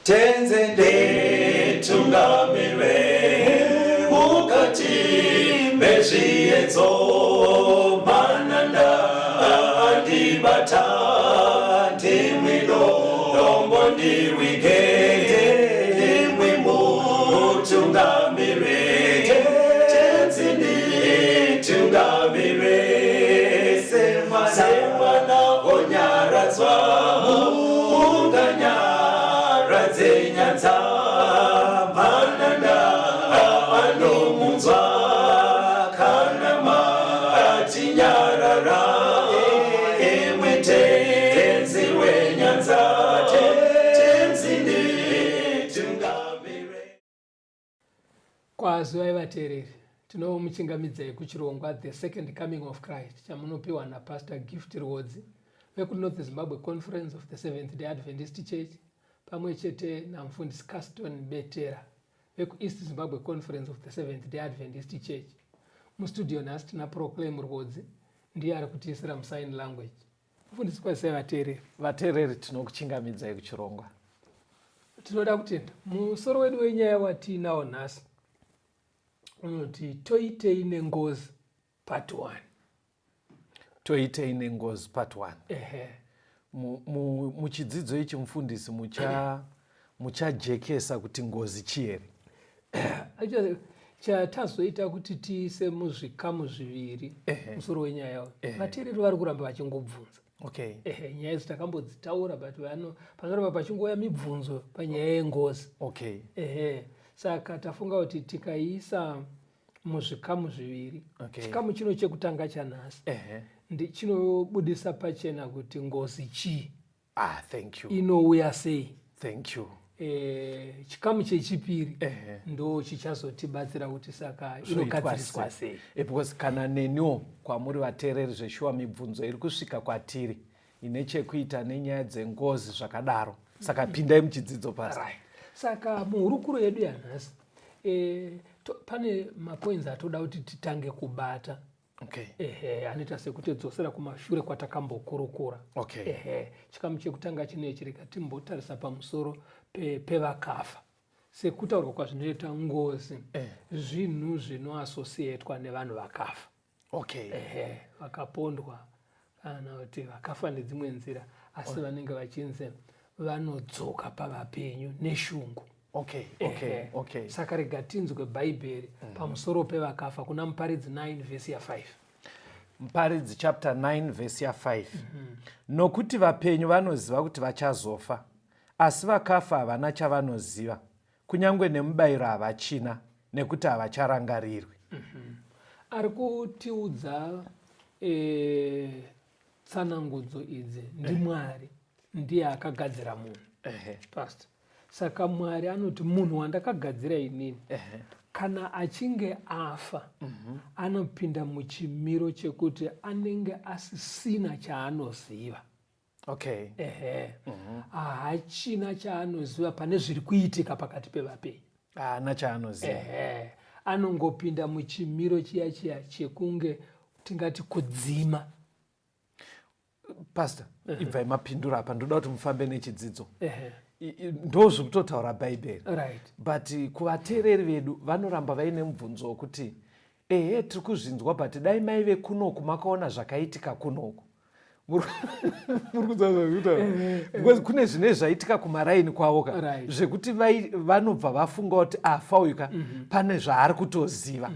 Tenzi nditungamire mukati mezviedzo, mananda andibata, ndimwi dombo ndirwige, ndimwi mutungamire. Tenzi nditungamire, semwana onyaradzwa munganyaradze nyanza, mananda anomunzwa kana matinyarara, imwe Tenzi wenyanza. Tenzi nditungamire. Kwazivai vateereri, tinomuchingamidzai kuchirongwa The Second Coming of Christ chamunopiwa naPastor Gift Rwodzi vekuNorth Zimbabwe Conference of the Seventh Day Adventist Church pamwe chete namufundisi Caston Betera vekuEast Zimbabwe Conference of the Seventh Day Adventist Church. Mustudio nhasi tina Proclaim Rwodzi, ndiye ari kutiisira musign language. Mufundisi, kwazisai vateereri. Vateereri, tinokuchingamidzai kuchirongwa. Tinoda kutenda. Musoro wedu wenyaya watiinawo nhasi unoti toitei nengozi part 1. Toitei nengozi part 1. Ehe. Muchidzidzo ichi, mufundisi, muchajekesa kuti ngozi chii here? Actually, chatazoita kuti tiise muzvikamu zviviri musoro wenyaya uyu, vateereri vari kuramba vachingobvunza. Ehe, nyaya idzi takambodzitaura, but panoramba pachingouya mibvunzo panyaya yengozi. Ehe, saka tafunga kuti tikaiisa muzvikamu zviviri, chikamu chino chekutanga chanhasi chinobudisa pachena kuti ngozi chii, Ah, thank you. inouya sei. Thank you. Chikamu chechipiri ndo chichazotibatsira kuti saka inogadziriswa sei. Because kana neniwo, kwamuri vateereri, zveshuwa mibvunzo iri kusvika kwatiri ine chekuita nenyaya dzengozi zvakadaro. Saka pindai muchidzidzo, Pastor. Right. Saka muhurukuro yedu yanhasi pane mapoints atoda kuti titange kubata. Ehe, anoita sekutidzosera kumashure kwatakambokurukura. Ehe, chikamu chekutanga chinechi, rega timbotarisa pamusoro pevakafa. Sekutaurwa kwazvinoita, ngozi zvinhu zvinoasosietwa nevanhu vakafa. Ehe, vakapondwa kana kuti vakafa nedzimwe nzira, asi vanenge vachinzi vanodzoka pavapenyu neshungu. Ehe. Saka rega tinzwe Bhaibheri pamusoro pevakafa kuna Muparidzi 9 vhesi ya5. Muparidzi chapter 9 vhesi ya5: "Nokuti vapenyu vanoziva kuti vachazofa, asi vakafa havana chavanoziva, kunyange nemubayiro havachina, nekuti havacharangarirwi." Ari kutiudza tsanangudzo idzi ndiMwari, ndiye akagadzira munhu. Pastor, saka Mwari anoti munhu wandakagadzira inini, kana achinge afa, anopinda muchimiro chekuti anenge asisina chaanoziva. Ehe, haachina chaanoziva pane zviri kuitika pakati pevapenyu. Haana chaanoziva. Ehe, anongopinda muchimiro chiya chiya chekunge tingati kudzima. Pastor, ibvai mapindura apa, ndoda kuti mufambe nechidzidzo. Ndo zviri kutotaura Bhaibheri, but kuvateereri vedu vanoramba vaine mubvunzo wokuti, ehe, tiri kuzvinzwa, but dai maive kunoku makaona zvakaitika kunoku. Muri kunzwa zvazvitaura? Because kune zvine zvaitika kumaraini kwavo ka, zvekuti vanobva vafunga kuti afa uyu ka, pane zvaari kutoziva.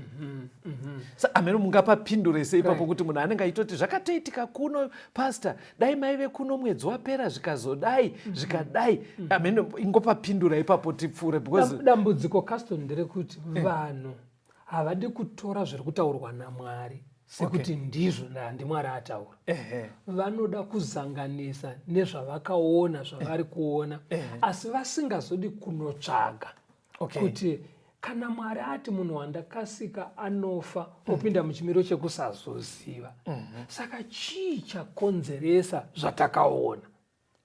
Sa amene mungapapindure sei ipapo, kuti munhu anenge achitoti zvakatoitika kuno, Pastor, dai maive kuno mwedzi wapera zvikazodai, zvikadai? Amene ingopapindura ipapo tipfuure, because Dambudziko, Caston, nderekuti vanhu havadi kutora zviri kutaurwa naMwari sekuti ndizvo ndiMwari ataura. Vanoda kuzanganisa nezvavakaona, zvavari kuona, asi vasingazodi kunotsvaga kuti kana Mwari ati munhu wandakasika anofa, opinda muchimiro chekusazoziva, saka chii chakonzeresa zvatakaona?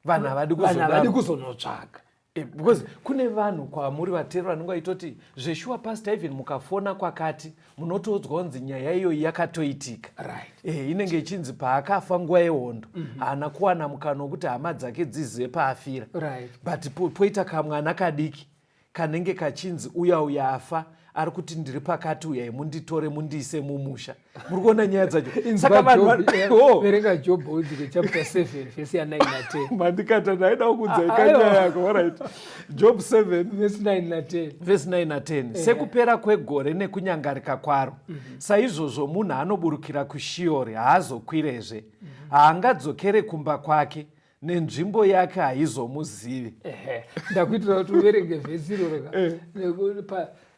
Vanhu havadi Vanhu havadi kuzonotsvaga. Eh, because kune vanhu kwamuri vateeri vanenge vaitoti zveshuwa pastor even mukafona kwakati munotoudzwa kunzi nyaya iyoyi yakatoitika right. Eh, inenge ichinzi paakafa nguva yehondo mhm. haana mm -hmm. kuwana mukana wekuti hama dzake dzizive paafira right. but poita kamwana kadiki kanenge kachinzi uya uya afa ari kuti ndiri pakati uyai munditore mundiise mumusha muri kuona nyaya dzacho saka vanhuverenga oh. job udzike chapter 7 vhesi ya 9 na 10 mandikata ndaida kukudzai ah, kanyaya yako alright job 7 vhesi 9 na 10 vhesi 9 na 10 eh. Sekupera kwegore nekunyangarika kwaro mm -hmm. Saizvozvo munhu anoburukira kushiori haazokwirezve mm -hmm. Haangadzokere kumba kwake nenzvimbo yake haizomuzivi. Ehe, ndakuitira kuti uverenge vhesi iroro ka eh.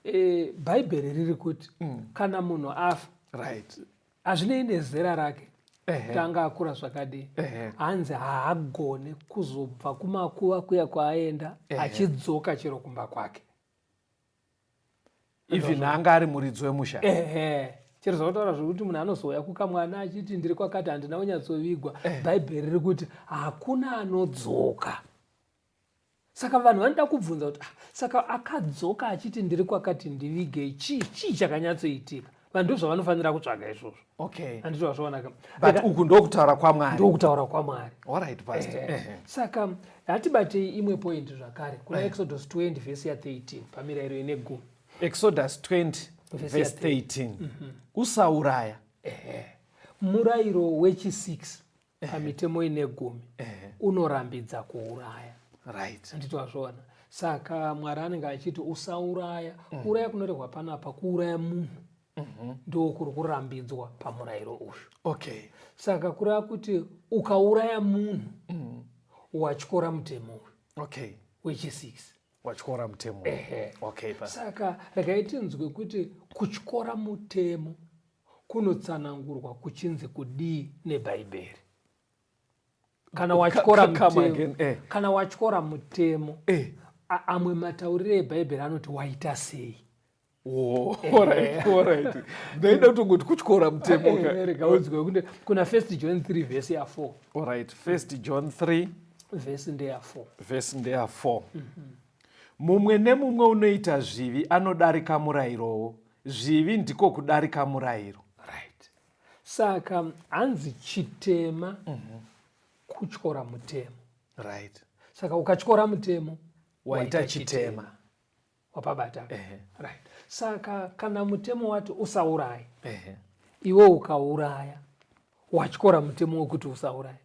Eh, bhaibheri riri kuti mm. kana munhu afa right hazvinei nezera rake tanga akura zvakadii hanzi haagone kuzobva kumakuva kuya kwaaenda achidzoka chero kumba kwake Even anga ari muridzi wemusha. Ehe, chero zvakutaura zvekuti munhu anozouya kukamwana achiti ndiri kwakati handina kunyatsovigwa eh. Bhaibheri riri kuti hakuna anodzoka. Saka vanhu vanoda kubvunza kuti ah, saka akadzoka achiti ndiri kwakati ndivigei, chii chii chakanyatsoitika? Vanhu ndozvavanofanira zvavanofanira kutsvaga izvozvo. Okay, handiti wazvionaka? But uku ndokutaura kwaMwari, ndokutaura kwaMwari. Alright, pastor. Eh, saka hatibatei imwe point zvakare kuna eh. Exodus 20 vhesi ya 13 pamirayiro ine gumi. Exodus 20 vhesi 13 mm -hmm. Usauraya. Eh. Murayiro wechi6 pamitemo ine gumi unorambidza kuuraya. Right. Handiti wazviona? Saka Mwari anenge achiti usauraya. Mm. Kuuraya kunorehwa panapa kuuraya munhu. Mm -hmm. Ndo kuri kurambidzwa pamurayiro uyu. Okay. Saka kureva kuti ukauraya munhu mm. watyora mutemo uyu. Okay. Wechi6. Watyora mutemo. Ehe. Okay, saka regai tinzwe kuti kutyora mutemo kunotsanangurwa kuchinzi kudii neBhaibheri. Kana watyora mutemo, eh. Kana watyora mutemo eh. Amwe matauriro eBhaibheri anoti waita sei? Oh, eh. Ndaida kutongoti kutyora mutemo. Rega udzwe kunde kuna 1 John 3 verse ya 4. Alright, 1 John 3 verse ndeya 4. Verse ndeya 4. Mm -hmm. Mumwe nemumwe unoita zvivi anodarika murayirowo. Zvivi ndiko kudarika murayiro. Right. Saka hanzi chitema mm -hmm. kutyora mutemo. Right. Saka ukatyora mutemo waita chitema. Wapabata. Right. Saka kana mutemo wati usauraye, iwe ukauraya, watyora mutemo wekuti usauraye.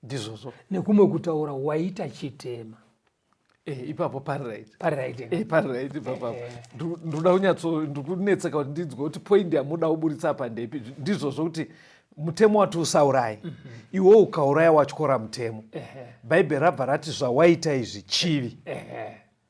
Ndizvozvo. Nekumwe kutaura waita chitema. Eh, ipapo pari right. Pari right. Eh, pari right ipapo. Ndoda kunyatso ndikunetseka kuti ndinzwe kuti point yamuda kuburitsa apa ndepi. Ndizvozvo kuti mutemo wati usauraye. Mm -hmm. Iwe ukauraya watyora mutemo. Bhaibheri rabva rati zvawaita izvi chivi.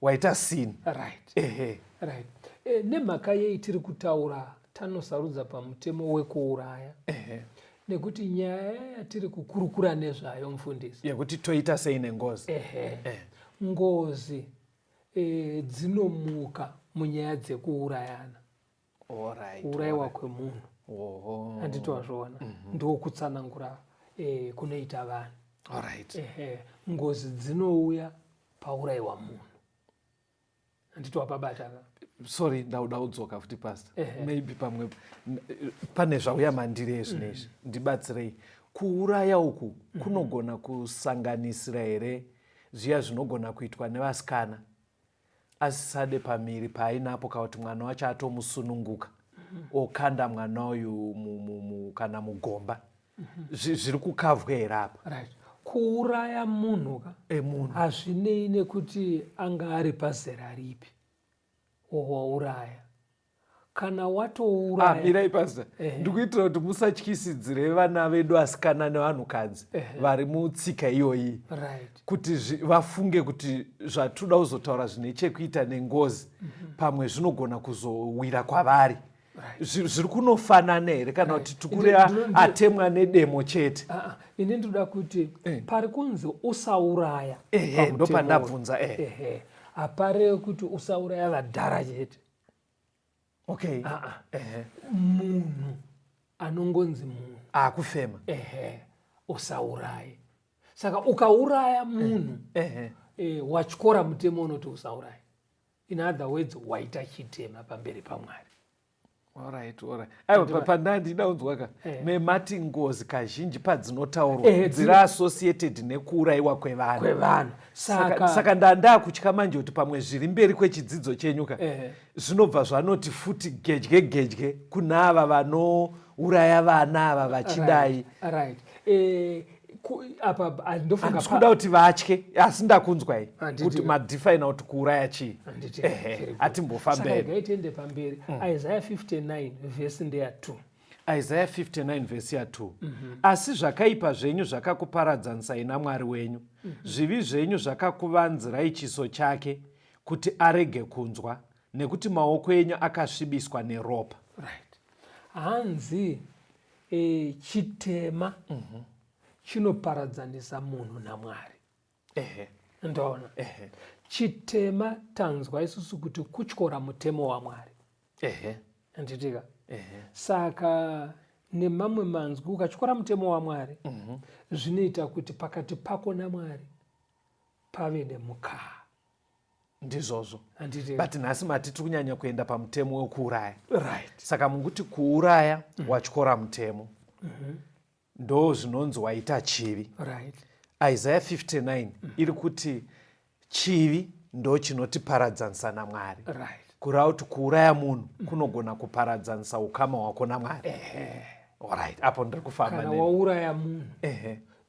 Waita sin. Right. Ehe. Right. E, nemhaka yei tiri kutaura tanosarudza pamutemo wekuuraya? Ehe. Nekuti nyaya yatiri kukurukura nezvayo mufundisi yekuti toita sei nengozi. Ehe. Eh. Ngozi e, dzinomuka munyaya dzekuurayana. Alright. Kuurayiwa kwemunhu. Handiti wazviona? Mm -hmm. Ndokutsanangura e, kunoita vanhu. Alright. Ehe. Ngozi dzinouya paurayiwa munhu. Handiti wapabata ka? Sorry, ndauda kudzoka futi pastor. Maybe pamwe pane zvauya mandiri ezvinezvi. Mm -hmm. Ndibatsirei. Kuuraya uku mm -hmm. kunogona kusanganisira here zviya zvinogona kuitwa nevasikana asisade pamiri paainapo kana kuti mwana wacho atomusununguka mm -hmm. okanda mwana uyu kana mugomba mm -hmm. Zviri kukavwa here apa? Right. Kuuraya munhu ka munhu hazvinei nekuti anga ari pazera ripi wauraya. Kana watouraya ah, mirai pastor ndikuitira kuti musatyisidzire vana vedu asikana nevanhukadzi vari mutsika iyoyi right. Kuti vafunge kuti zvatoda kuzotaura zvine chekuita nengozi mm -hmm. pamwe zvinogona kuzowira kwavari. Right. Zviri kunofanana here kana kuti right. Tikure atemwa nedemo chete? Uh -uh. Ini ndinoda kuti pari kunzi usauraya. Ehe, ndopandabvunza. Ehe. Haparevi kuti usauraya vadhara chete. Okay. Uh -uh. Munhu anongonzi munhu akufema. Ehe, usauraye. Saka ukauraya munhu Watyora mutemo unoti usauraya. In other words, waita chitema pamberi paMwari. Alright. Aiwa, pandandida unzwa ka, memati ngozi kazhinji padzinotaurwa dziri associated nekuurayiwa kwevanhu. Kwevanhu. Saka ndandakutya manje kuti pamwe zviri mberi kwechidzidzo chenyu ka zvinobva zvanoti futi gedye gedye kuna ava vanouraya vana ava vachidai. Right. Apa ndofunga Handisi kuda kuti vatye, asi ndakunzwai kuti madefina kuti kuuraya chii. Handiti? Ehe, Very good. atimbofamba Saka hedu. regai tiende pamberi. Isaiah 59 vhesi ndeya 2. Isaiah 59 vhesi ya2: "Asi zvakaipa zvenyu zvakakuparadzanisai naMwari wenyu, zvivi zvenyu zvakakuvanzirai chiso chake kuti arege kunzwa, nekuti maoko enyu akasvibiswa neropa." Right, hanzi chitema chinoparadzanisa munhu naMwari. Ndoona chitema tanzwa isusu kuti kutyora mutemo waMwari. Handitika? Saka nemamwe manzwi, ukatyora mutemo waMwari, zvinoita kuti pakati pako naMwari pave nemukaha. Ndizvozvo. Handiti? But nhasi mati tiri kunyanya kuenda pamutemo wekuuraya. Right. Saka mukuti kuuraya watyora mutemo, ndo zvinonzi waita chivi. Isaiah 59 iri kuti chivi ndo chinotiparadzanisa naMwari. Kureva kuti kuuraya munhu kunogona kuparadzanisa ukama hwako naMwari. Alright, apo ndiri kufamba Kana nemi. wauraya munhu,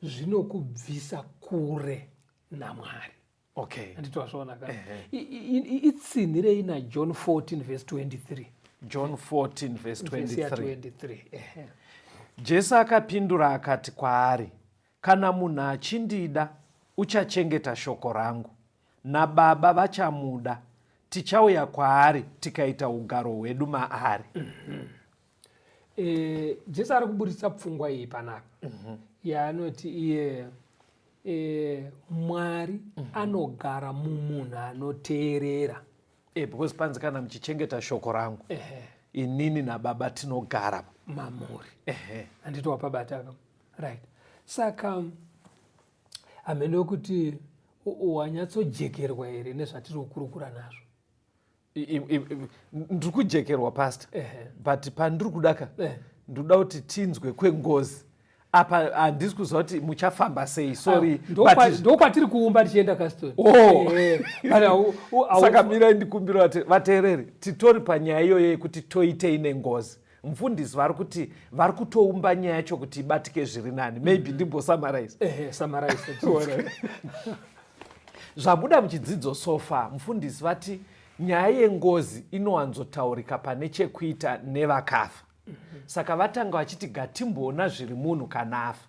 zvinokubvisa kure naMwari. Handiti wazviona ka? Itsinhirei naJohn 14 verse 23. John 14 verse Verse ya 23. 23, ehe. Jesu akapindura akati kwaari, "Kana munhu achindida, uchachengeta shoko rangu, naBaba vachamuda, tichauya kwaari tikaita ugaro hwedu maari." Jesu ari kuburitsa pfungwa iyi panapa yaanoti iye Mwari anogara mumunhu anoteerera. Because panzi kana muchichengeta shoko rangu, inini naBaba tinogara mamuri. Handiti wapabata? Right, saka hamene wekuti wanyatsojekerwa here nezvatiri kukurukura nazvo? Ndiri kujekerwa, pastor, but pandiri kudaka, ndinoda kuti tinzwe kwengozi. Apa handisi kuziva kuti muchafamba sei, sorry. Ndokwatiri kuumba tichienda, Caston. Oh. Saka mirai ndikumbira vateereri, titori panyaya iyoyo yekuti toitei nengozi. Mufundisi vari kuti vari kutoumba nyaya yacho kuti ibatike zviri nani. Maybe ndimbosummarize. Summarize. Zvabuda muchidzidzo so far, mufundisi vati nyaya yengozi inowanzotaurika pane chekuita nevakafa. Saka vatanga vachiti gatimboona zviri munhu kana afa.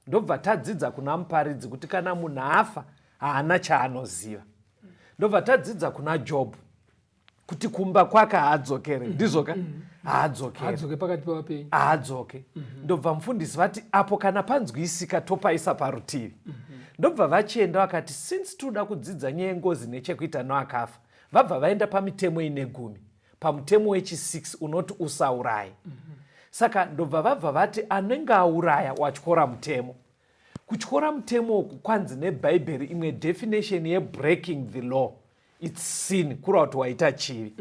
Ndobva tadzidza kuna Muparidzi kuti kana munhu afa haana chaanoziva. Ndobva tadzidza kuna Jobhu kuti kumba kwake haadzokere. Ndizvoka? Haadzokere. Haadzoke pakati pevapenyu. Haadzoke. Ndobva mufundisi vati apo kana panzwisika topaisa parutivi. Ndobva vachienda vakati since toda kudzidza nyaya yengozi nechekuita noakafa, vabva vaenda pamitemo ine 10, pamutemo wechi6 unoti usaurayi. Saka ndobva vabva vati anenge auraya watyora mutemo. Kutyora mutemo uku kwanzi neBhaibheri imwe definition yebreaking the law, it's sin, kureva kuti waita chivi.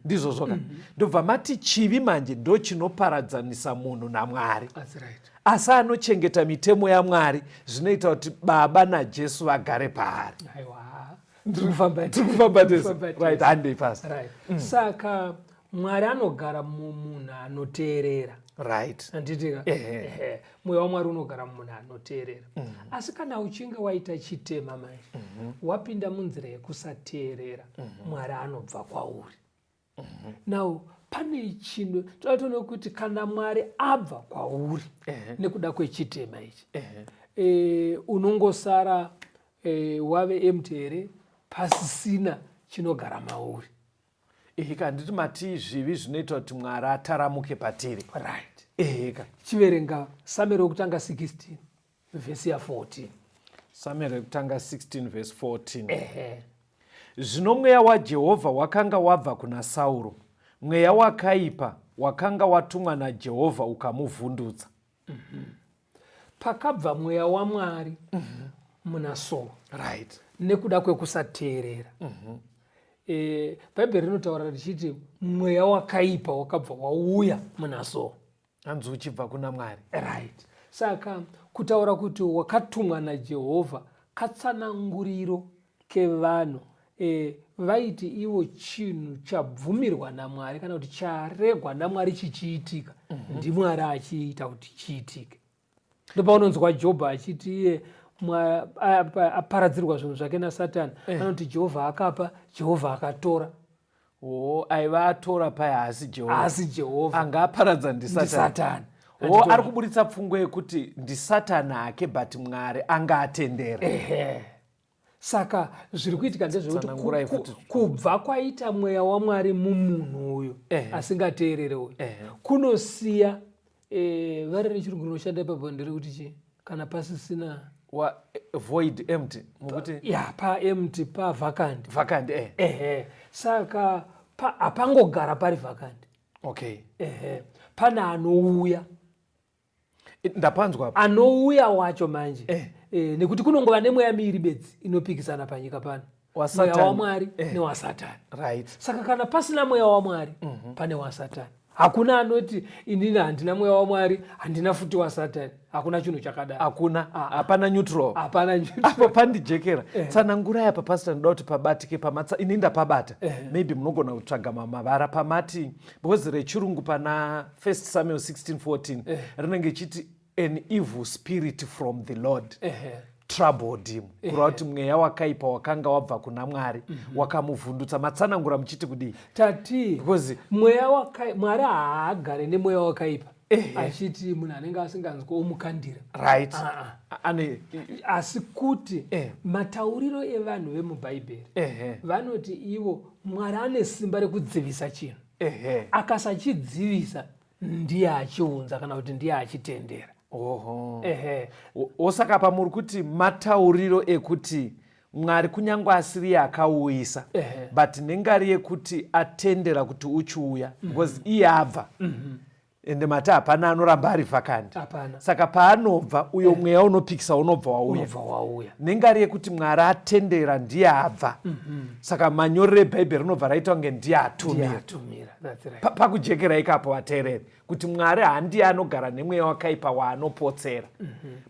Ndizvozvoka? Ndobva mati chivi manje ndo chinoparadzanisa munhu naMwari. That's right. Asi anochengeta mitemo yaMwari, zvinoita kuti Baba naJesu vagare paari. Aiwa, tiri kufamba. Tiri kufamba tese. Kufamba tese. Right, handei, pastor. Right, saka Mwari anogara mumunhu anoteerera. Handitika? Ehe. Mweya waMwari unogara mumunhu anoteerera. Asi kana uchinge waita chitema manje, wapinda munzira yekusateerera, Mwari anobva kwauri. Now pane chinhu toda toona kuti kana Mwari abva kwauri nekuda kwechitema ichi, unongosara wave empty here, pasisina chinogara mauri? Eheka, handiti mati zvivi zvinoita kuti Mwari ataramuke patiri? Right. Eheka. Chiverenga Samueri wekutanga 16 vhesi ya14. Samueri wekutanga 16 vhesi 14. Ehe. "Zvino mweya waJehovha wakanga wabva kuna Sauro, mweya wakaipa wakanga watumwa naJehovha ukamuvhundutsa." Pakabva mweya waMwari muna Sauro, Nekuda kwekusateerera. Bhaibheri rinotaura richiti mweya wakaipa wakabva wauya muna Saul. Hanzi uchibva kuna Mwari. Right. Saka kutaura kuti wakatumwa naJehovha katsananguriro kevanhu vaiti ivo chinhu chabvumirwa naMwari kana kuti charegwa naMwari chichiitika, ndiMwari achiita kuti chiitike. Ndopaunonzwa Jobho achiti iye aparadzirwa zvinhu zvake naSatani, anoti Jehovha akapa, Jehovha akatora. O, aiva atora paya haasi Jehovha. Haasi Jehovha. Anga aparadza ndiSatani. NdiSatani. O, ari kuburitsa pfungwa yekuti ndiSatani hake, but Mwari anga atendera. Ehe. Saka zviri kuitika ndezvekuti Tsanangurai futi. Kubva kwaita mweya waMwari mumunhu uyu asingateerere uyu, kunosiya vari rechirungu rinoshanda ipapo nderekuti chii? Kana pasisina Wa, void, empty, mukuti ya, pa empty, pa vacant. Vacant, eh. Ehe. Saka hapangogara pari vacant. Ehe. Pane anouya. Ndapanzwa. Anouya wacho manje. Nekuti kunongova nemweya miiri bedzi inopikisana panyika pano. WaSatani. Mweya waMwari newaSatani. Saka kana pasina mweya waMwari, pane waSatani. Hakuna anoti inini handina mweya waMwari, handina futi waSatani. Hakuna chinhu chakadaro. Hakuna. Hapana neutral. Hapana neutral. Apo pandijekera. Tsanangurai apa, Pastor, ndoda kuti pabatike pamatsa, ini ndapabata. Maybe munogona kutsvaga mavara pamati, because rechirungu pana 1 Samuel 16:14 rinenge ichiti an evil spirit from the Lord troubled him. Kureva kuti mweya wakaipa wakanga wabva kuna Mwari wakamuvhundutsa. Matsanangura muchiti kudii? Tati Because mweya Mwari haagare nemweya wakaipa achiti munhu anenge asinganzwi omukandira. Ane Asi kuti matauriro evanhu vemubhaibheri vanoti ivo Mwari ane simba rekudzivisa chinhu. Akasachidzivisa ndiye achiunza kana kuti ndiye achitendera. Osaka pa muri kuti matauriro ekuti Mwari kunyange asiri akauyisa, but nengari yekuti atendera kuti uchiuya, because iye abva. Ende mati hapana anoramba ari vacant. Hapana. Saka paanobva uyo mweya unopikisa unobva wauya. Unobva wauya. Nengari yekuti Mwari atendera ndiye abva. Saka manyorero eBhaibheri rinobva raita kunge ndiye atumira. Ndiye atumira. That's right. Pakujekera ikapo vateereri kuti Mwari handiye anogara nemweya wakaipa waanopotsera.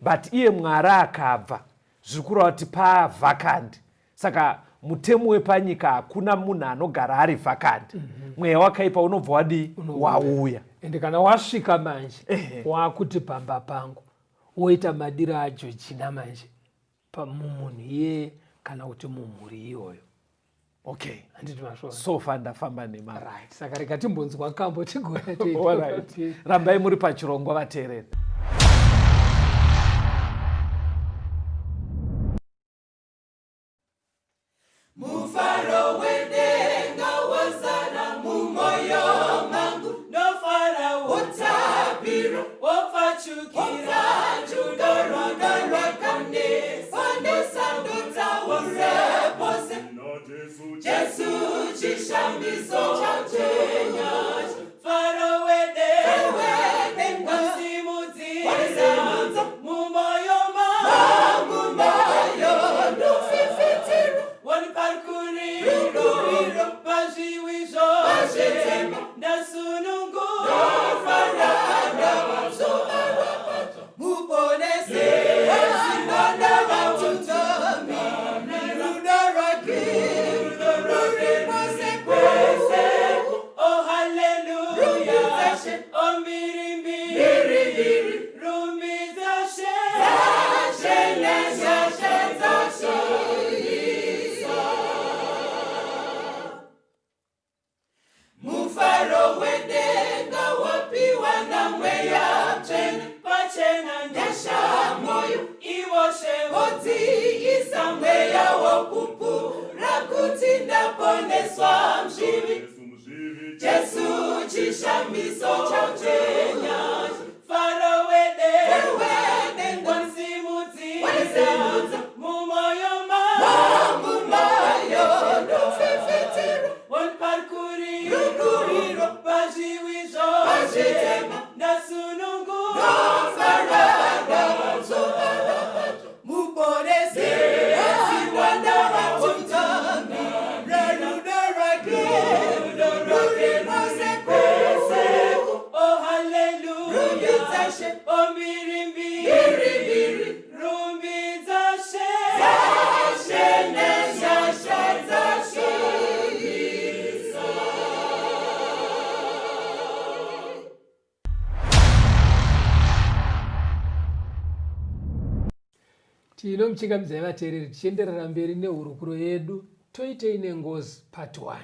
But iye Mwari akabva zviri kureva kuti pavacant. Saka mutemo wepanyika hakuna munhu anogara ari vacant. Mweya wakaipa unobva wadii? Unouya. Wauya. Ende kana wasvika manje, wakuti pamba pangu, woita madiro aJojina manje mumunhu iyeye kana kuti mumhuri iyoyo. Handiti mazvona? So far ndafamba nemari. Right. Saka rega timbonzwa kambo tigouya All right. Rambai muri pachirongwa vateereri. Mufaro wedenga wazara mumoyo mangu, ndofara wotapira wopfachukira, rudo rudo rwakandisandisa ndutaure pose. Jesu chishamiso chachenyasha. Faro wedenga wasimudzira mumoyo mangu, moyo ndofifitira wonipakuriro pazviwi zvose, ndasunungurwa muponese ndavatunzami rudo rwake ruri kwose kwose. Oh haleluya, oh mbiri mbiri, rumbidza She, nyasha dzashoisa. Mufaro wedenga wapiwa namweya mutsvene, pachena nyasha moyo ivoshe vodziisa mweya wokupura kuti ndaponeswa muzvivi. Jesu chishamiso chachenyasha. Faro wedenga wanisimudzira mumoyo mangu, moyo ndofifitira wonipakuriro pazviwi zvose, ndasunungurwa muponese. Tinomuchingamidzai vateereri tichienderera mberi nehurukuro yedu Toitei Nengozi Part 1.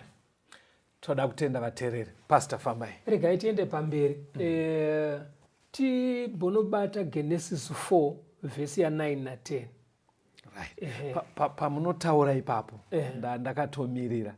Toda kutenda vateereri. Pastor fambai. Regai tiende pamberi. Timbonobata Genesis 4 vhesi ya 9 na 10. Right. Pamunotaura pa, pa ipapo ndakatomirira.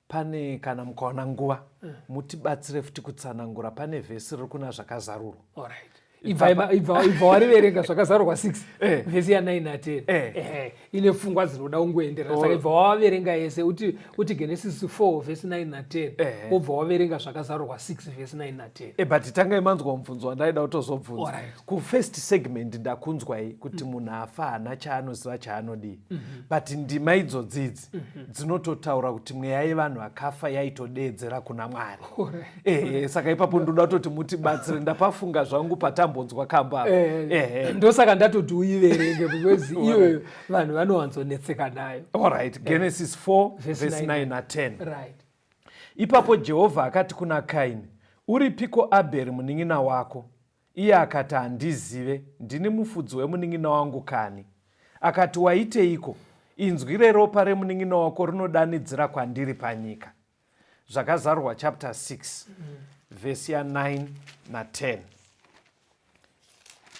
Pane kana mukaona nguva mutibatsire futi kutsanangura pane vhesi riri kuna Zvakazarurwa. All right. Ibva wariverenga Zvakazarurwa 6 vhesi ya 9 na 10. Ine pfungwa dzinoda kungoenderana. Saka ibva waverenga yese uti, uti Genesis 4 vhesi 9 na 10, wobva waverenga Zvakazarurwa 6 vhesi 9 na 10. But tangai manzwa mubvunzo wandaida kutozobvunza. Kufirst segment ndakunzwai kuti munhu afa haana chaanoziva chaanodii. But ndima idzodzi idzi dzinototaura kuti mweya yevanhu vakafa yaitodeedzera kuna Mwari. Saka ipapo ndoda kutoti mutibatsire, ndapafunga zvangu patambonzwa kamba. Ndosaka ndatoti uiverenge because iyoyo vanhu vanowanzonetseka nayo. Alright, Genesis 4 verse 9 na 10. Right. Ipapo Jehovha akati kuna Kaini, uripiko Abheri munin'ina wako? Iye akati, handizive, ndini mufudzi wemunin'ina wangu kani? Akati, waiteiko? Inzwi reropa remunin'ina wako rinodanidzira kwandiri panyika. Zvakazarurwa chapter 6 vhesi ya 9 na 10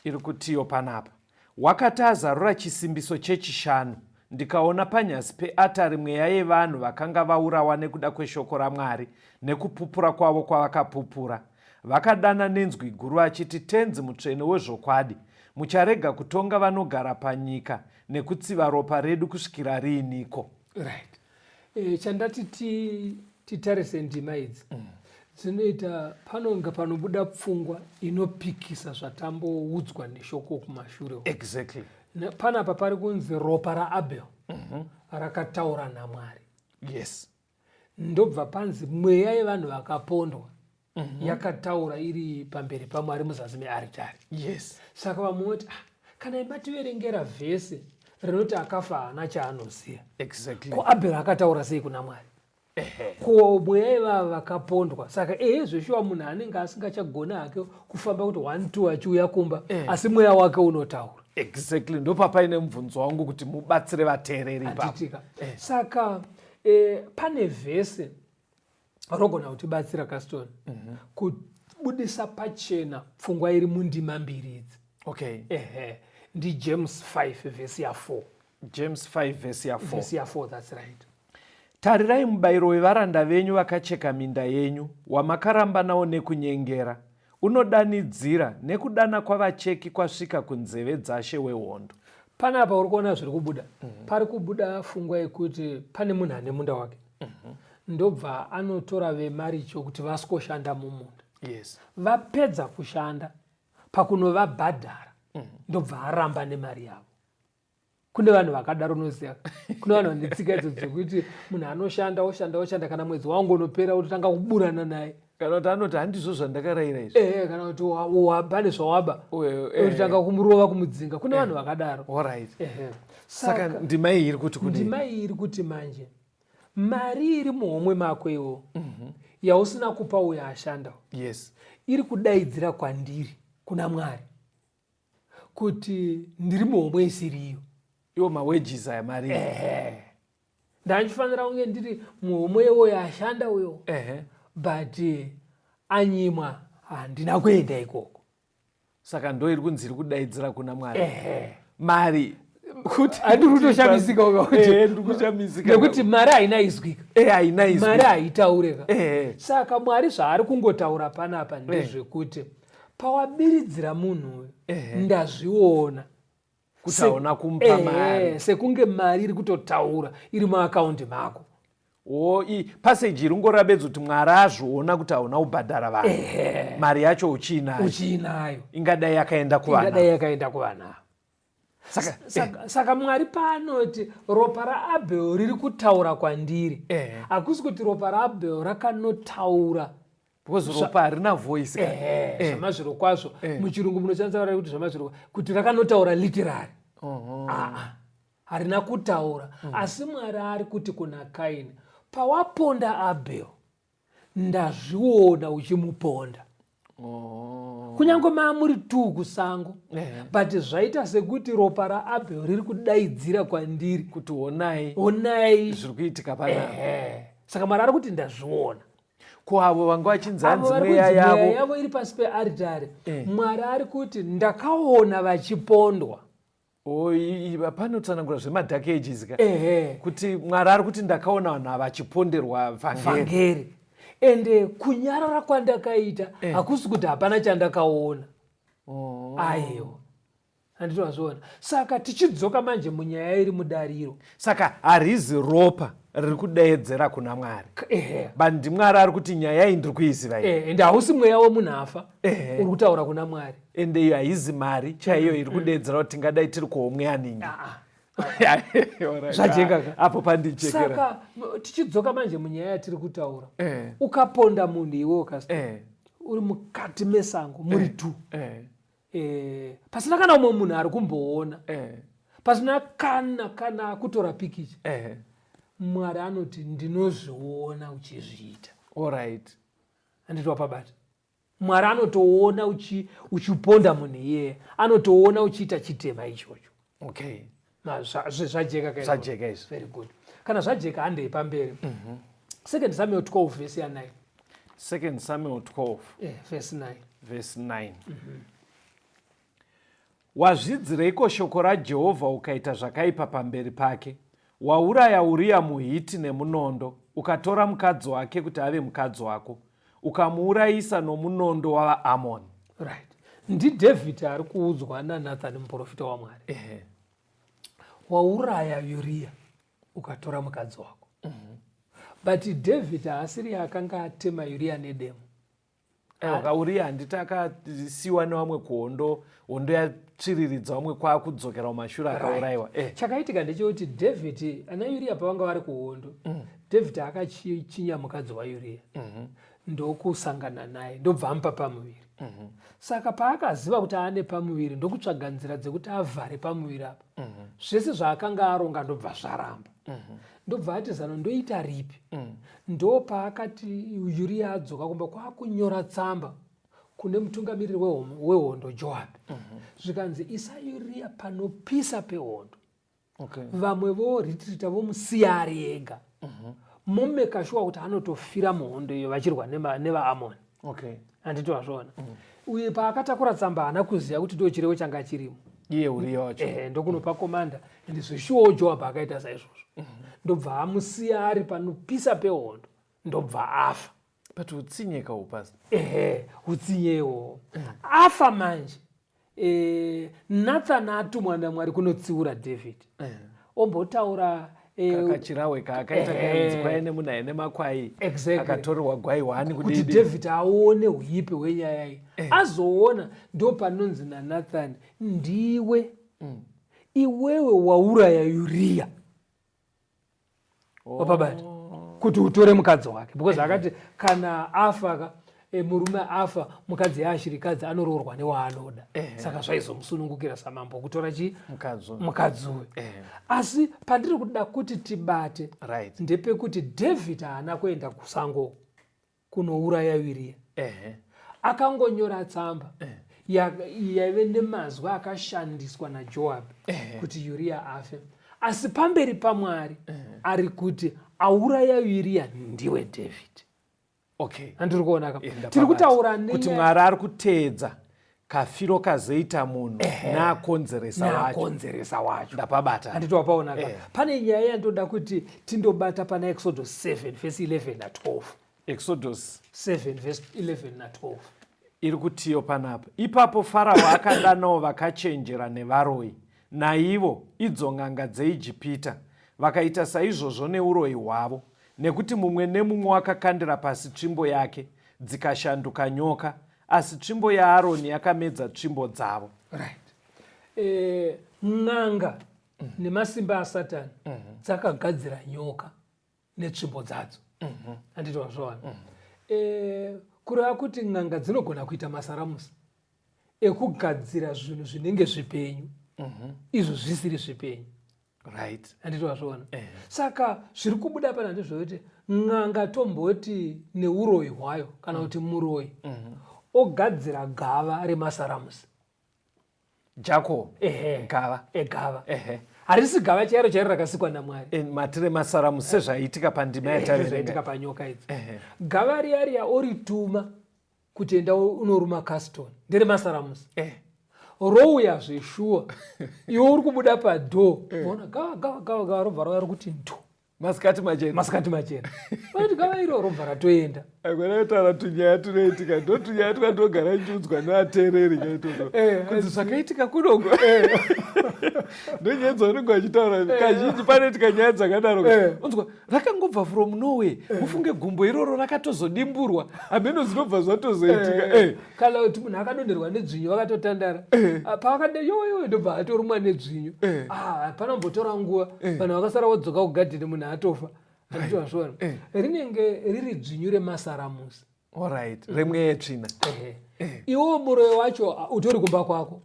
iri kutiyo panapa. Wakati azarura chisimbiso chechishanu, ndikaona panyasi peatari mweya yevanhu vakanga vaurawa nekuda kweshoko raMwari nekupupura kwavo kwavakapupura. Vakadana nenzwi guru vachiti, Tenzi mutsvene wezvokwadi, mucharega kutonga vanogara panyika nekutsiva ropa redu kusvikira riiniko? Right. Chandati titarise ndima idzi dzinoita panonga panobuda pfungwa inopikisa zvatamboudzwa neshoko kumashure. Exactly. Panapa pari kunzi ropa raAbel rakataura naMwari. Yes. Ndobva panzi mweya yevanhu vakapondwa yakataura iri pamberi paMwari muzasi mearitari. Yes. Saka vamwe voti, kana imativerengera vhesi rinoti akafa haana chaanoziva. Exactly. Ko Abel akataura sei kuna Mwari? Ko mweya ivava vakapondwa. Saka ehe zveshuwa munhu anenge asingachagona hake kufamba kuti 1 2 achiuya kumba, asi mweya wake unotaura. Exactly. Ndopapaine mubvunzo wangu kuti mubatsire vateereri ipapo. Handitika. Saka pane vhesi rogona kutibatsira Caston kubudisa pachena pfungwa iri mundima mbiri idzi. Okay. Ndi James 5 vhesi ya 4. James 5 vhesi ya 4. Vhesi ya 4, that's right. Tarirai mubayiro wevaranda venyu vakacheka minda yenyu, wamakaramba nawo nekunyengera, unodanidzira nekudana kwavacheki kwasvika kunzeve dzashe wehondo. Panapa uri kuona zviri kubuda. Pari kubuda pfungwa yekuti pane munhu ane munda wake. Ndobva anotora vemaricho kuti vasikoshanda mumunda. Yes. Vapedza kushanda pakunovabhadhara ndobva aramba nemari yavo. Kune vanhu vakadaro, unoziva. Kune vanhu vane tsika idzo dzekuti munhu anoshanda oshanda oshanda, kana mwedzi wangonopera ototanga kuburana naye. Kana kuti anoti handizvo zvandakarayira izvi. Kana kuti pane zvawaba. Ototanga kumurova kumudzinga. Kune vanhu vakadaro. Alright. Saka ndima iyi iri kuti kudii? Ndima iyi iri kuti manje mari iri muhomwe mako iwo yausina kupa uyo ashanda. Yes. Iri kudaidzira kwandiri kuna Mwari kuti ndiri muhomwe isiriyo. Iwo mawages aya mari. Ndandifanira kunge ndiri muhomwe iwoyo ashanda uyo. But anyimwa handina kuenda ikoko. Saka ndo iri kunzi iri kudaidzira kuna Mwari. Mari kuti handiri kutoshamisika ndiri kushamisika. Nekuti mari haina izwika. Haina izwi. Mari haitaureka. Saka Mwari zvaari kungotaura panapa ndezvekuti pawabiridzira munhu uyu ndazviona. Kuti hauna kumupa mari. Sekunge mari iri kutotaura iri muakaundi mako. Passage iri ngorabedza kuti Mwari azviona kuti hauna kubhadhara vanhu. Mari yacho uchiinayo. Uchiinayo. Ingadai yakaenda kuvana. Ingadai yakaenda kuvana. Saka Mwari paanoti ropa raAbel riri kutaura kwandiri. Hakusi kuti ropa raAbel rakanotaura. Because ropa harina voice. Zvamazviro kwazvo. Muchirungu munoshandisa kuti zvamazviro kuti rakanotaura literary. Harina kutaura. Asi Mwari ari kuti kuna Kaini, pawaponda Abel, ndazviona uchimuponda. Oh. Kunyange maamuri tuu kusango, but zvaita sekuti ropa raAbel riri kudaidzira kwandiri kuti honai, honai zviri kuitika panapa. Saka Mwari ari kuti ndazviona. Ko avo vanga vachinzi hanzi mweya yavo yavo iri pasi pearitari, Mwari ari kuti ndakaona vachipondwa. Panotsanangura zvemadark ages ka, kuti Mwari ari kuti ndakaona vanhu ava vachiponderwa vhangeri, ende kunyarara kwandakaita hakusi kuti hapana chandakaona. Aiwa, handiti wazviona? Saka tichidzoka manje munyaya iri mudariro, saka harizi ropa riri kudeedzera kuna Mwari, but ndiMwari ari kuti nyaya iyi ndiri kuiziva. Ende hausi mweya wemunhu afa uri kutaura kuna Mwari. Ende iyo haizi mari chaiyo iri kudeedzera kuti tingadai tiri kuhomwe yaningi. Zvajeka ka? Apo pandichekera. Saka tichidzoka manje munyaya yatiri kutaura, ukaponda munhu iwe ukasta uri mukati mesango muri two, pasina kana umwe munhu ari kumboona, pasina kana kutora pikicha, Mwari anoti ndinozviona uchizviita. Alright. Handiti wapabata? Mwari anotoona uchiponda munhu iyeye, anotoona uchiita chitema ichocho. Okay. Zvajeka ka? Zvajeka izvi. Very good. Kana zvajeka, handei pamberi. Second Samuel 12 verse ya9. Second Samuel 12 verse 9. Verse 9. Wazvidzireiko shoko raJehovha ukaita zvakaipa pamberi pake? Wauraya Uriya muHiti nemunondo, ukatora mukadzi wake kuti ave mukadzi wako, ukamuurayisa nomunondo wavaAmoni. Right, ndiDavid ari kuudzwa naNathani muprofita waMwari. Wauraya Uriya ukatora mukadzi wako. But David haasiri akanga atema Uriya nedemo. Aiwa, Uriya handiti akasiyiwa nevamwe kuhondo, hondo yatsviriridza vamwe kwakudzokera kumashure, akaurayiwa. Chakaitika ndechekuti David ana Uriya pavanga vari kuhondo, David akachinya mukadzi waUriya, ndokusangana naye, ndobva amupa pamuviri. Saka paakaziva kuti aane pamuviri, ndokutsvaga nzira dzekuti avhare pamuviri apa. Zvese zvaakanga aronga ndobva zvaramba. Ndobva ati zano ndoita ripi? Ndo paakati Uriya adzoka kumba kwakunyora tsamba kune mutungamiriri wehondo Joabhi. Zvikanzi isa Uriya panopisa pehondo. Vamwe voretrita vomusiya ari ega. Momeka shuwa kuti anotofira muhondo iyo vachirwa nevaAmoni. Handiti wazviona? Uye paakatakura tsamba haana kuziva kuti ndo chirevo changa chirimo. Iye Uriya wacho. Ndokunopa komanda, ende zveshuwawo Joabhi akaita saizvozvo. Ndobva amusiya ari panopisa pehondo, ndobva afa. But utsinye kaupasi. Ehe, utsinye iwowo. Afa manje, Nathan atumwa naMwari kunotsiura David, ombotaura Kakachirawe kaakaita kainzi kwai nemunhu aine makwai akatorerwa gwai hwani. Kuti David aone uipi hwenyaya iyi. Azoona, ndo panonzi naNathan, ndiwe iwewe wauraya Uriya. Wapabata? Kuti utore mukadzi wake, because akati kana afa ka, murume afa, mukadzi yaashirikadzi, anoroorwa newaanoda. Saka zvaizomusunungukira samambo kutora chi mukadzi uyu. Asi pandiri kuda kuti tibate ndepekuti David haana kuenda kusango kunouraya Uriya. Akangonyora tsamba yaive nemazwi akashandiswa naJoabhi kuti Uriya afe, asi pamberi paMwari ari kuti auraya Uriya ndiwe David. Handiri kuona ka? Tiri kutaura kuti Mwari ari kuteedza kafiro kazoita munhu naakonzeresa wacho. Naakonzeresa wacho. Ndapabata. Handiti wapaona ka? Pane nyaya yandoda kuti tindobata pana Exodus 7 verse 11 na12. Exodus 7 verse 11 na12. Iri kutiyo panapa: Ipapo Farao akadanawo vakachenjera nevaroyi, naivo idzo n'anga dzeIjipita, vakaita saizvozvo neuroyi hwavo, nekuti mumwe nemumwe wakakandira pasi tsvimbo yake, dzikashanduka nyoka, asi tsvimbo yaAroni yakamedza tsvimbo dzavo. Right, n'anga nemasimba aSatani dzakagadzira nyoka netsvimbo dzadzo. Handiti wazviona? Kureva kuti n'anga dzinogona kuita masaramusi ekugadzira zvinhu zvinenge zvipenyu izvo zvisiri zvipenyu. Handiti wazviona? Saka zviri kubuda pana ndezvekuti n'anga, tomboti neuroyi hwayo, kana kuti muroyi. Ogadzira gava remasaramusi. Jako. Ehe. Gava. Egava. Ehe. Harisi gava chairo chairo rakasikwa naMwari. E, mati remasaramusi sezvaiitika pandima yataverenga. Zvaiitika panyoka idzi. Gava riya riya orituma kuti enda unoruma Caston. Nderemasaramusi. Rouya zveshuwa. Iwe uri kubuda padoor. Voona gava gava gava gava robva rauya rokuti ndu. Masikati machena. Masikati machena. Vanoti gava iro robva ratoenda. Aikona kutaura tunyaya tunoitika, ndo tunyaya twandogara ndichiudzwa nevateereri kaitoto. Kunzi zvakaitika kunoko. Ndonyaya dzavanenge vachitaura kazhinji panoitika nyaya dzakadaro. Unzwa rakangobva from nowhere. Mufunge gumbo iroro rakatozodimburwa. Hameno zvinobva zvatozoitika. Kana kuti munhu akadonherwa nedzvinyu vakatotandara. Paakade yowe yowe ndobva atorumwa nedzvinyu. Panombotora nguva vanhu vakasara vodzoka kugadheni munhu atofa. Handiti wazviona? Rinenge riri dzvinyu remasaramusi. Alright, remweya yetsvina. Iwo muroyi wacho utori kumba kwako.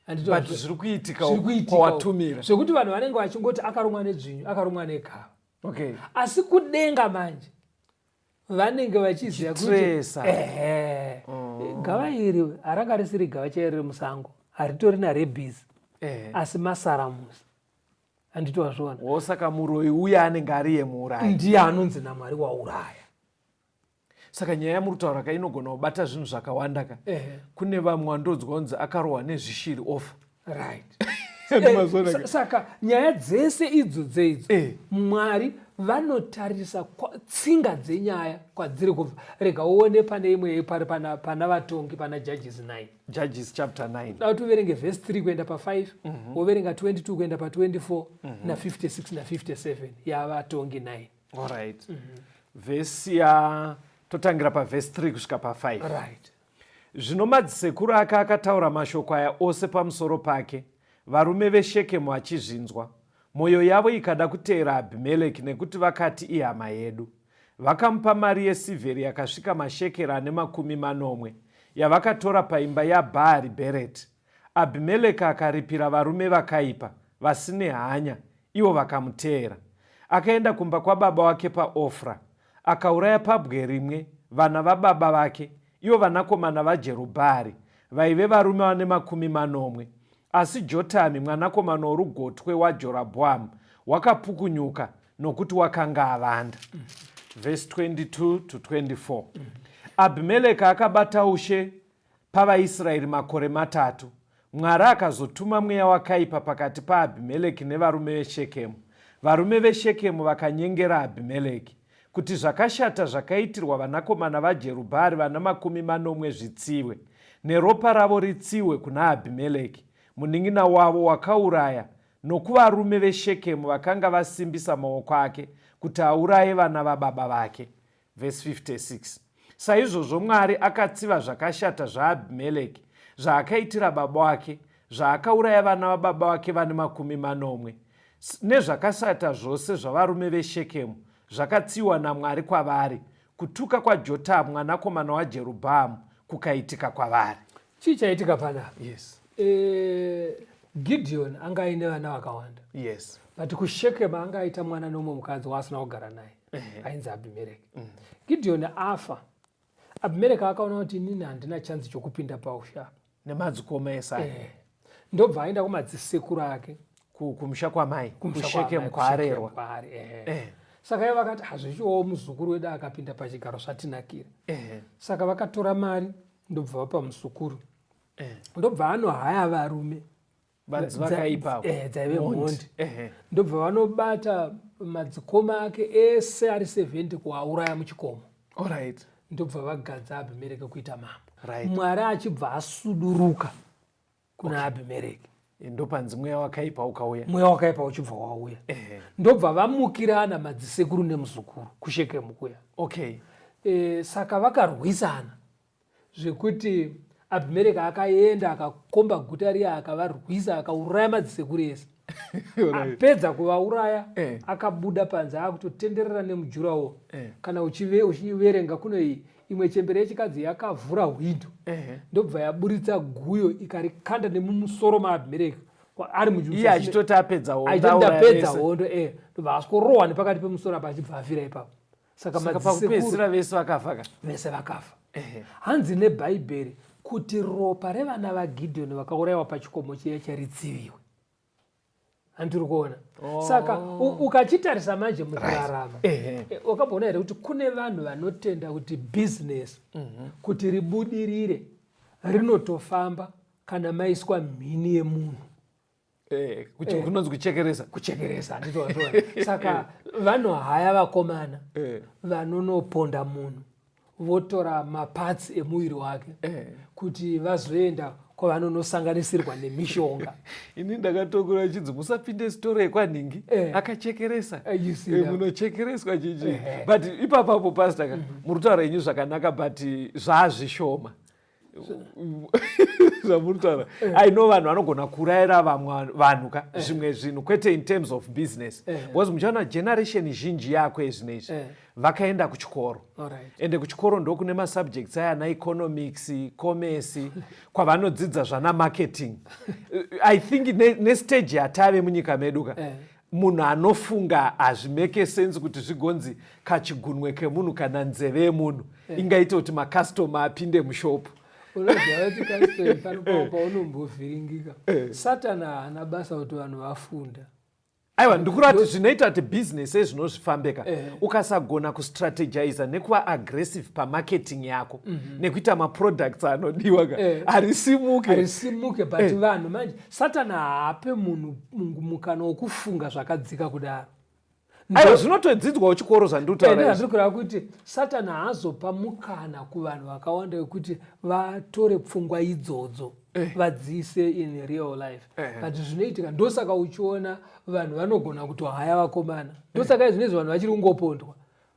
Handiti But wazviona? zviri kuitika Zviri kuitika kwawatumira. Zvekuti vanhu vanenge vachingoti akarumwa nedzvinyu, akarumwa negava. Okay. Asi kudenga manje vanenge vachiziva kuti Chitresa. ehe, gava iri haranga risiri gava chairo remusango, haritori narebhizi. Asi masaramusi. Handiti wazviona? Wo saka muroyi uya anenge ari yemuurayi. Ndiye anonzi naMwari wauraya. Saka nyaya yamuri kutaura ka inogona kubata zvinhu zvakawanda ka. Kune vamwe vandodzwa kunzi akarohwa nezvishiri ofa. Ndimazviona ka? Saka nyaya dzese idzo dzeidzo, Mwari vanotarisa tsinga dzenyaya kwadziri kubva. Rega uone pane imwe pari pana vatongi pana Judges 9. Judges chapter 9. Da kuti uverenge verse 3 kuenda pa 5, woverenga 22 kuenda pa 24, na 56 na 57 yavatongi 9. Alright. Verse ya totangira pa verse 3 kusvika pa 5. Zvino madzisekuru ake akataura mashoko aya ose pamusoro pake, varume veShekemu vachizvinzwa. Mwoyo yavo ikada kuteera Abhimeleki nekuti vakati ihama yedu. Vakamupa mari yesirveri yakasvika mashekeri ane 70, yavakatora paimba yaBhaari Bhereti. Abhimeleki akaripira varume vakaipa, vasine hanya, ivo vakamuteera. Akaenda kumba kwababa wake paOfra, akauraya pabwe rimwe vana vababa vake, ivo vanakomana vaJerubhaari, vaive varume vane 70. Asi Jotami, mwanakomana worugotwe waJorobhoamu, wakapukunyuka nokuti wakanga avanda. Verse 22 to 24. Abhimeleki akabata ushe pavaIsraeri makore matatu. Mwari akazotuma mweya wakaipa pakati paAbhimeleki nevarume veShekemu. Varume veShekemu vakanyengera Abhimeleki kuti zvakashata zvakaitirwa vanakomana vaJerubhaari vana 70 zvitsiwe, neropa ravo ritsiwe kuna Abhimeleki, munin'ina wavo wakauraya, nokuvarume veShekemu vakanga vasimbisa maoko ake kuti auraye vana vababa vake. Verse 56. Saizvozvo Mwari akatsiva zvakashata zvaAbhimeleki, zvaakaitira baba wake, zvaakauraya vana vababa vake vane 70, nezvakashata zvose zvavarume veShekemu zvakatsiwa naMwari kwavari, kutuka kwaJotamu mwanakomana waJerubhaamu kukaitika kwavari. Chii chaitika panapa? Yes. Gideon anga aine vana vakawanda. Yes. But kuShekemu anga aita mwana nomwe mukadzi waasina kugara naye. Ainzi Abhimereki. Gideon afa. Abhimereki akaona kuti inini handina chance chokupinda paushe apa. Nemadzikoma ese aya. Ndobva aenda kumadzisekuru ake. Kumusha kwamai, Kumusha kuShekemu kwamai, kwaarerwa. kuShekemu kwaari, Saka ivo vakati hazvichiwo muzukuru wedu akapinda pachigaro zvatinakira. Saka vakatora mari ndobva vapa muzukuru. Ndobva anohaya varume. Vanzi vakaipa. Dzaive Mhondi. mhondi. Ndobva vanobata madzikoma ake ese ari 70 kuauraya muchikomo. Alright. Ndobva vagadza Abhimereki kuita mambo. Right. Mwari achibva asuduruka kuna Abhimereki. Ndopanzi mweya wakaipa ukauya. Mweya wakaipa uchibva wauya. Ndobva vamukirana madzisekuru nemuzukuru kuShekemu kuya. Okay. Saka vakarwisana zvekuti Abhimereki akaenda akakomba guta riya akavarwisa akauraya madzisekuru ese. Apedza kuvauraya, akabuda panze akutotenderera nemujurawo. Kana uchiverenga kuno iyi imwe chembere yechikadzi yakavhura hwindo. Ndobva yaburitsa guyo ikarikanda nemumusoro maAbhimereki. Ari mujuru Iye achitoti apedza hondo, Achitoti auraya ndapedza vese. hondo, Ndobva asvikorohwa nepakati pemusoro apa achibva afira ipapo. Saka Saka madzisekuru pakupedzisira vese vakafa ka? Vese vakafa. Hanzi neBhaibheri kuti ropa revana vaGidheoni vakaurayiwa pachikomo chiya charitsiviwe. Handiri kuona. Oh. Saka ukachitarisa manje mukurarama, right. Wakamboona here kuti kune vanhu vanotenda kuti business kuti ribudirire rinotofamba kana maiswa mhini yemunhu. Kunonzi kuchekeresa. Kuchekeresa, handitoona. Saka vanohaya vakomana vanonoponda munhu, votora maparts emuviri wake kuti vazoenda kwavanonosanganisirwa nemishonga. Ini ndakatokura chinzi musapinde sitoro yekwanhingi, akachekeresa, munochekereswa chichi. But ipapapo pastor ka, muri kutaura henyu zvakanaka, but zvaazvishoma zvamuri kutaura. I know vanhu vanogona kurayira vamwe vanhu ka zvimwe zvinhu, kwete in terms of business, because muchaona generation zhinji yako ezvinezvi vakaenda kuchikoro, ende kuchikoro ndokune masubjects aya ana economics, commerce, kwavanodzidza zvana marketing. I think nestage yatave munyika medu ka, munhu anofunga hazvimake sense kuti zvigonzi kachigunwe kemunhu kana nzeve yemunhu ingaita kuti macustomer apinde mushopu. Unoziva kuti kastori pano paunombovhiringika, Satani haana basa kuti vanhu vafunda. Aiwa, ndikurati zvinoita kuti bhizinesi ezvinozvifambeka, ukasagona kustrategiza nekuva aggressive pamarketing yako nekuita maproducts anodiwa ka, harisimuke. Harisimuke, but vanhu manje, Satani haape munhu mukana wokufunga zvakadzika kudaro. Aiwa, zvinotodzidzwawo chikoro zvandikutaura. Ndiri kureva kuti Satani haazopa mukana kuvanhu vakawanda wekuti vatore pfungwa idzodzo vadziise in real life. But zvinoitika, ndosaka uchiona vanhu vanogona kutohaya vakomana. Ndosaka izvinezvi vanhu vachiri kungopondwa,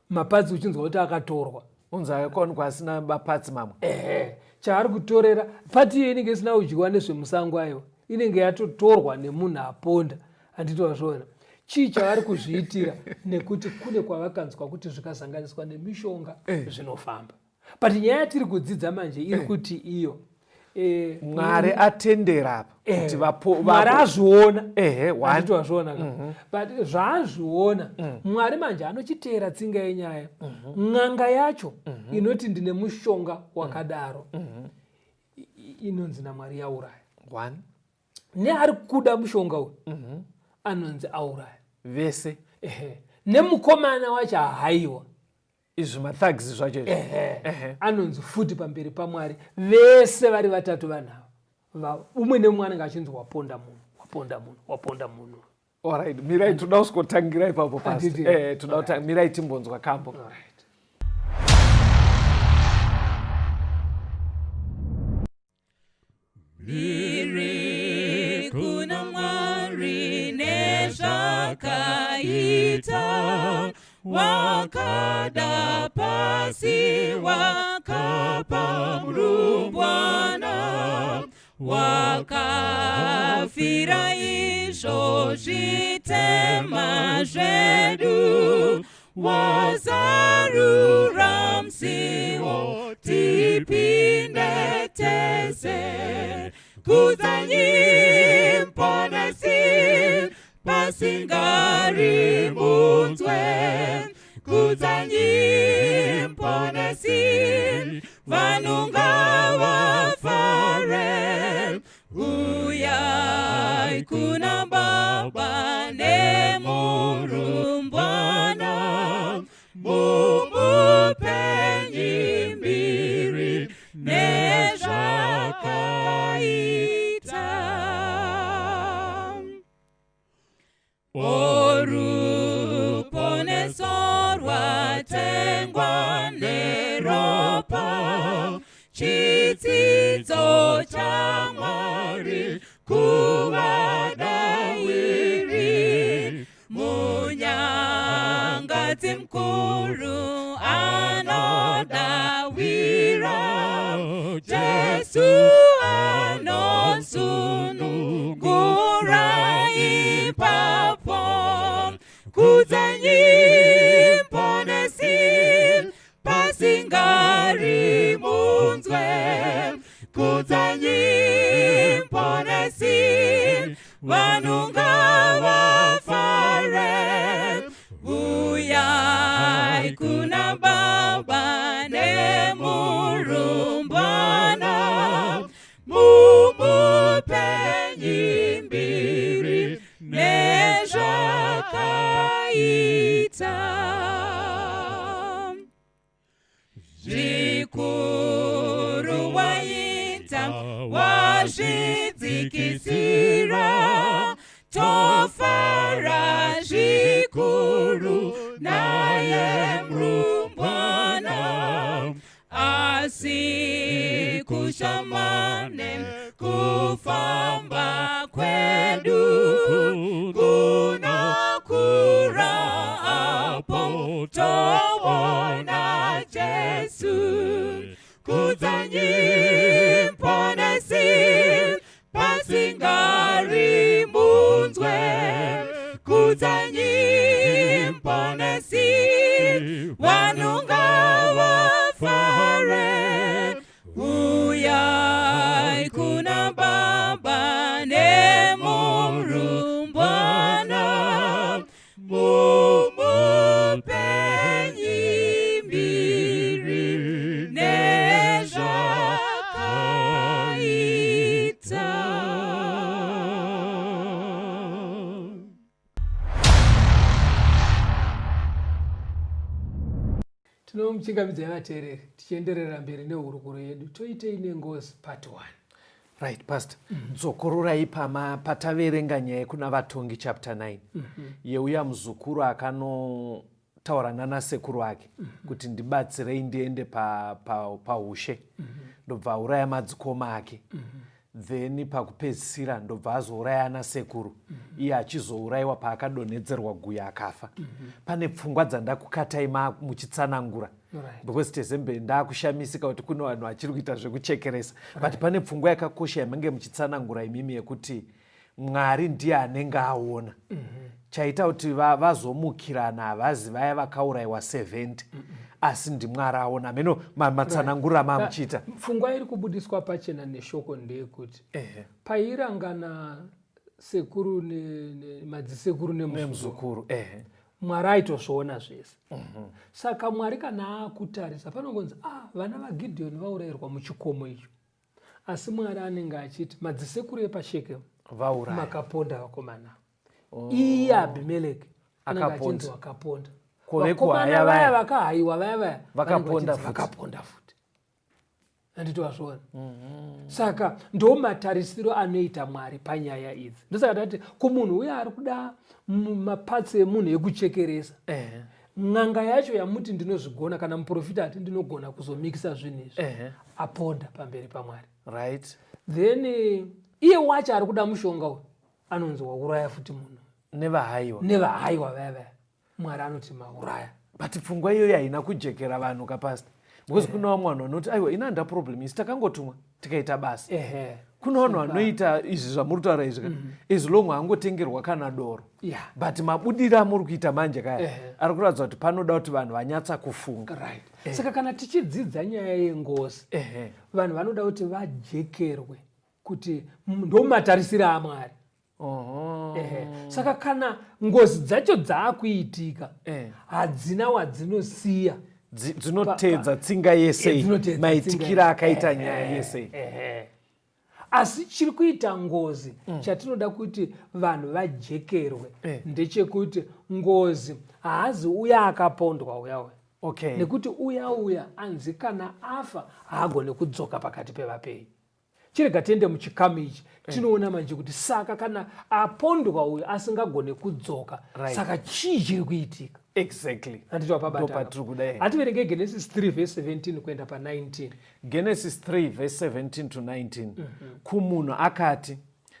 maparts uchinzwa kuti akatorwa. Unzi akawanikwa asina maparts mamwe. Ehe, chaari kutorera part iyo inenge isina kudyiwa nezvemusango, aiwa, inenge yatotorwa nemunhu aponda. Handiti wazviona chii chavari kuzviitira? Nekuti kune kwavakanzwa kuti zvikasanganiswa nemishonga zvinofamba. But nyaya yatiri kudzidza manje iri kuti iyo Mwari atendera apa kuti Mwari azviona. Handiti wazviona ka? But zvaazviona Mwari manje anochiteera tsinga yenyaya. N'anga yacho inoti ndine mushonga wakadaro inonzi naMwari yauraya. One. Neari kuda mushonga uyu anonzi auraya. Vese. Ehe, nemukomana wacho ahaiwa. Izvi mathugs zvacho izvi. Ehe, anonzi futi pamberi paMwari vese vari vatatu vanhu ava, umwe nemumwe anenge achinzi waponda munhu, waponda munhu, waponda munhu. Alright, mirai, toda kusikotangira ipapo pasi. Handiti. Toda kuti mirai timbonzwa kambo. Alright. Mbiri kuna Mwari nezvakaita, wakada pasi, wakapa murumbwana, wakafira izvo zvitema zvedu, wazarura musiwo tipinde tese. Kudzanyi Muponesi pasingarimunzwe, kudzanyi Muponesi, vanhu ngavafare. Uyai kuna Baba nemurumbwana, mumupenyi mbiri nezvakaita. Oruponeso rwatengwa neropa, chitsidzo chaMwari kuvadawiri, munyangadzi mukuru anodawira, Jesu anosunungura ipapo. Kudzanyi Muponesi pasingarimunzwe, kudzanyi Muponesi, vanhu ngavafare. Uyai kuna Baba. Dzikisira tofara zvikuru naye murumbwana asi kushamane kufamba kwedu kunokura apo toona Jesu. Kudzanyi Muponesi pasingari munzwe. Kudzanyi Muponesi vanhu ngavafare. Uyai kuna Baba nemurumbwana mumupe mbiri nezvakaita. Tinomuchingamidzai vateereri tichienderera mberi nehurukuro yedu toitei nengozi part 1. Right, pastor. Dzokororai pama pataverenga nyaya yekuna Vatongi chapter 9 yeuya muzukuru akanotaura nanasekuru ake kuti ndibatsirei ndiende paushe ndobva auraya madzikoma ake. Then pakupedzisira ndobva azouraya anasekuru iye achizourayiwa paakadonhedzerwa guya akafa. Pane pfungwa dzandakukatai muchitsanangura because tezembe ndakushamisika kuti kune vanhu vachiri kuita zvekuchekeresa but pane pfungwa yakakosha yamange muchitsanangura imimi yekuti Mwari ndiye anenge aona. Chaita kuti vazomukirana havazi vaya vakaurayiwa 70 asi ndiMwari aona. Hameno matsananguriro amamuchiita. Pfungwa iri kubudiswa pachena neshoko ndeyekuti pairangana sekuru madzisekuru nemuzukuru Mwari aitozviona zvese. Saka Mwari kana akutarisa panongonzi vana vaGidheoni vaurayirwa muchikomo icho. Asi Mwari anenge achiti madzisekuru epaShekemu vauraya makaponda vakomana. Iye Abhimeleki anenge achinzi wakaponda. Vakomana vaya vakahayiwa vaya vaya vakaponda futi. Vakaponda futi. Handiti wazviona? Saka ndo matarisiro anoita Mwari panyaya idzi. Ndosaka tati kumunhu uya ari kuda mapatsi emunhu ekuchekeresa. N'anga yacho yamuti ndinozvigona kana muprofita ati ndinogona kuzomikisa zvinhu izvi. Aponda pamberi paMwari. Right. Then iye wacho ari kuda mushonga uyu anonzi wauraya futi munhu. Nevahaiwa. Nevahaiwa vaya vaya. Mwari anoti mauraya. But pfungwa iyoyo haina kujekera vanhu kapastor. Because kuna vamwe vanhu vanoti aiwa ina handa problem isi takangotumwa tikaita basa. Kuna vanhu vanoita izvi zvamuri kutaura izvi as long angotengerwa kana doro. But mabudiro amuri kuita manje kaya ari kuratidza kuti panoda kuti vanhu vanyatsa kufunga. Right. Saka kana tichidzidza nyaya yengozi vanhu vanoda kuti vajekerwe kuti ndomatarisiro aMwari. Saka kana ngozi dzacho dzaakuitika hadzina wadzinosiya. Dzinoteedza tsinga yese maitikira akaita nyaya yese. Asi chiri kuita ngozi chatinoda kuti vanhu vajekerwe ndechekuti ngozi haazi uya akapondwa uya uya. Nekuti uya uya anzi kana afa haagone kudzoka pakati pevapenyu. Chirega tiende muchikamu ichi tinoona manje kuti saka kana apondwa uyu asingagone kudzoka saka chii chiri kuitika? Exactly. Handiti wapabata. Hativerenge Genesis 3 verse 17 kuenda pa 19. Genesis 3 verse 17 to 19. Kumunhu akati,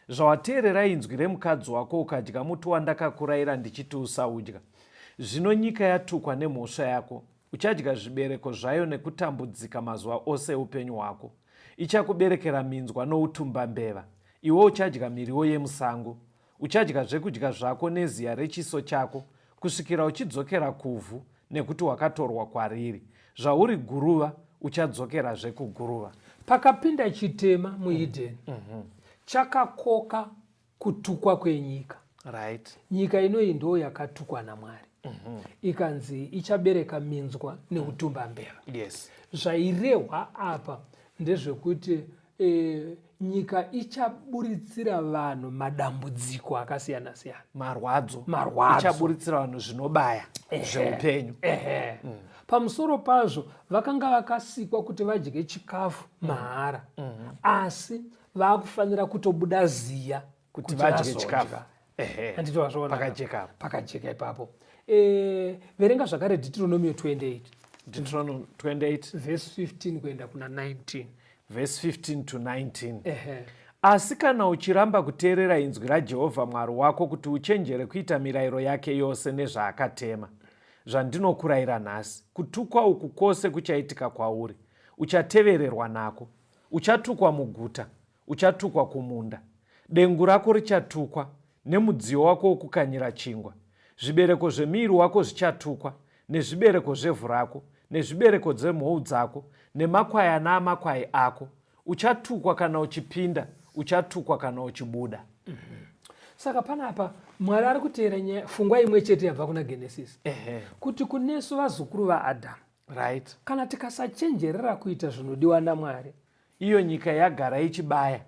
zvawateerera inzwi remukadzi wako ukadya muti wandakakurayira ndichiti usaudya. Zvino nyika yatukwa nemhosva yako, uchadya zvibereko zvayo nekutambudzika mazuva ose eupenyu hwako. Ichakuberekera minzwa noutumbambeva, iwe uchadya miriwo yemusango. Uchadya zvekudya zvako neziya rechiso chako, kusvikira uchidzokera kuvhu, nekuti wakatorwa kwariri. Zvauri guruva, uchadzokerazve kuguruva. Pakapinda chitema muEdeni, chakakoka kutukwa kwenyika. Right. Nyika inoyi ndo yakatukwa naMwari. Ikanzi ichabereka minzwa neutumbambeva. Yes. Zvairehwa apa ndezvekuti nyika ichaburitsira vanhu madambudziko akasiyana siyana. Marwadzo. Marwadzo. Ichaburitsira vanhu zvinobaya zveupenyu. Pamusoro pazvo vakanga vakasikwa kuti vadye chikafu mahara. Asi Vakufanira kutobuda ziya kuti vadye chikafu. Ehe. Handiti wazviona? Pakajeka apo. Pakajeka ipapo. Verenga zvakare Deuteronomio 28. Deuteronomy 28. Verse 15 kuenda kuna 19. Verse 15 to 19. Ehe. Asi kana uchiramba kuteerera inzwi raJehovha Mwari wako kuti uchenjere kuita mirayiro yake yose nezvaakatema zvandinokurayira nhasi, kutukwa uku kwose kuchaitika kwauri, uchatevererwa nako. Uchatukwa muguta, uchatukwa kumunda. Dengu rako richatukwa, nemudziyo wako wokukanyira chingwa. Zvibereko zvemuviri wako zvichatukwa, nezvibereko zvevhu rako, nezvibereko dzemhou dzako, nemakwayana amakwai ako. Uchatukwa kana uchipinda, uchatukwa kana uchibuda. Saka panapa Mwari ari kuteera nyaya, pfungwa imwe chete yabva kuna Genesis, kuti kunesu vazukuru vaAdhamu, kana tikasachenjerera kuita zvinodiwa naMwari, iyo nyika yagara ichibaya,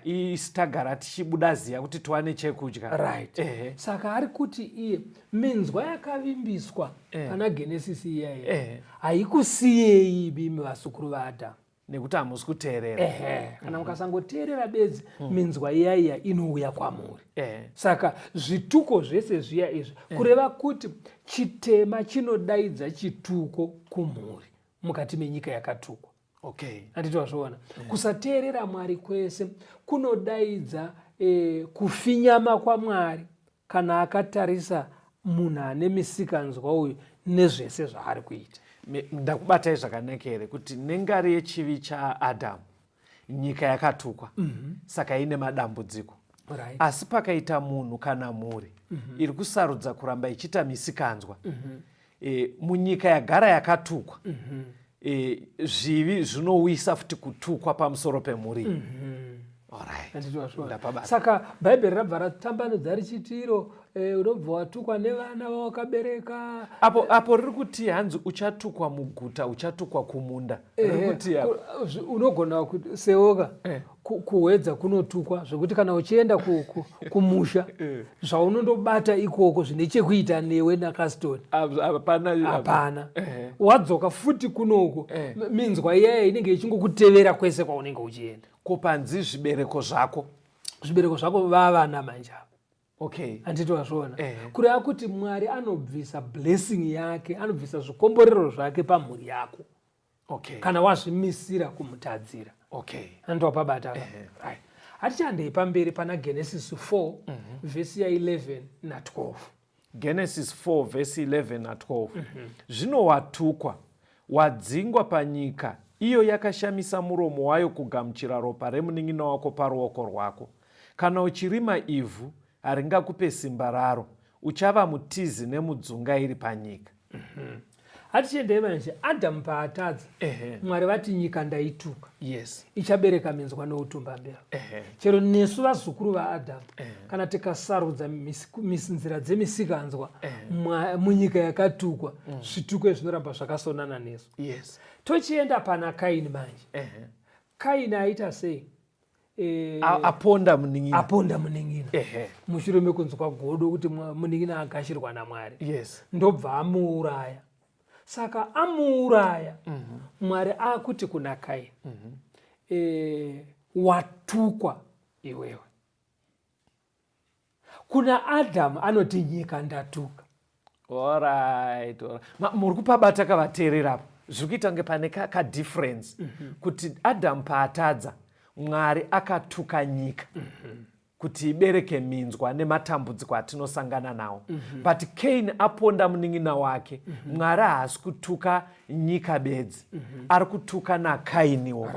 isi tagara tichibuda ziya kuti tiwane chekudya. Saka ari kuti iye minzwa yakavimbiswa pana Genesis iyaiya haikusiyei imimi vazukuru vaAdhamu. Nekuti hamusi kuteerera. Ehe, kana mukasangoteerera bedzi, minzwa iyaiya inouya kwamuri. Saka zvituko zvese zviya izvi, kureva kuti chitema chinodaidza chituko kumhuri mukati menyika yakatukwa. Handiti wazviona? Kusateerera Mwari kwese kunodaidza kufinyama kwaMwari kana akatarisa munhu ane misikanzwa uyu nezvese zvaari kuita. Ndakubatai zvakanaka here kuti nengari yechivi chaAdhamu nyika yakatukwa, saka ine madambudziko? Asi pakaita munhu kana mhuri iri kusarudza kuramba ichiita misikanzwa munyika yagara yakatukwa, zvivi zvinowisa futi kutukwa pamusoro pemhuri. Alright. Handiti wazviona? Ndapabata. Saka Bhaibheri rabva ratambanudza richiti iro unobva watukwa nevana vawakabereka. Apo riri kuti hanzi uchatukwa muguta, uchatukwa kumunda, riri kuti apo. Unogona seoka kuhwedza kunotukwa zvekuti kana uchienda kumusha, zvaunondobata ikoko zvine chekuita newe naKastoni Hapana. Hapana. Wadzoka futi kunoko, minzwa iyaya inenge ichingokutevera kwese kwaunenge uchienda. Ko panzi zvibereko zvako? Zvibereko zvako vavana manje ava. Handiti wazviona? Kureva kuti Mwari anobvisa blessing yake, anobvisa zvikomborero zvake pamhuri yako kana wazvimisira kumutadzira. Handiti wapabata? Right, hatichandei pamberi pana Genesis 4, vhesi ya11 na12. Genesis 4 vhesi 11 na12. Zvino watukwa, wadzingwa panyika, iyo yakashamisa muromo wayo kugamuchira ropa remunin'ina wako paruoko rwako. Kana uchirima ivhu, haringakupe simba raro. Uchava mutizi nemudzungairi panyika. Hatichiendei manje. Adhamu paatadza, Mwari vati nyika ndaituka, ichabereka minzwa noutumbambero. Chero nesu vazukuru vaAdhamu, kana tikasarudza nzira dzemisikanzwa munyika yakatukwa, zvituko zvinoramba zvakasonana nesu. Tochienda pana Kaini manje. Kaini aita sei? Aponda munin'ina. Aponda munin'ina mushure mekunzwa godo kuti munin'ina agashirwa naMwari. Ndobva amuuraya. Saka amuuraya, Mwari akuti kuna Kaini, watukwa iwewe. Kuna Adhamu anoti nyika ndatuka. Alright. Muri kupabata kavateerera apo, zviri kuita kunge pane kadifference kuti Adhamu paatadza, Mwari akatuka nyika kuti ibereke minzwa nematambudziko atinosangana nawo, but Cain aponda munin'ina wake, Mwari haasi kutuka nyika bedzi, ari kutuka naKainiwo.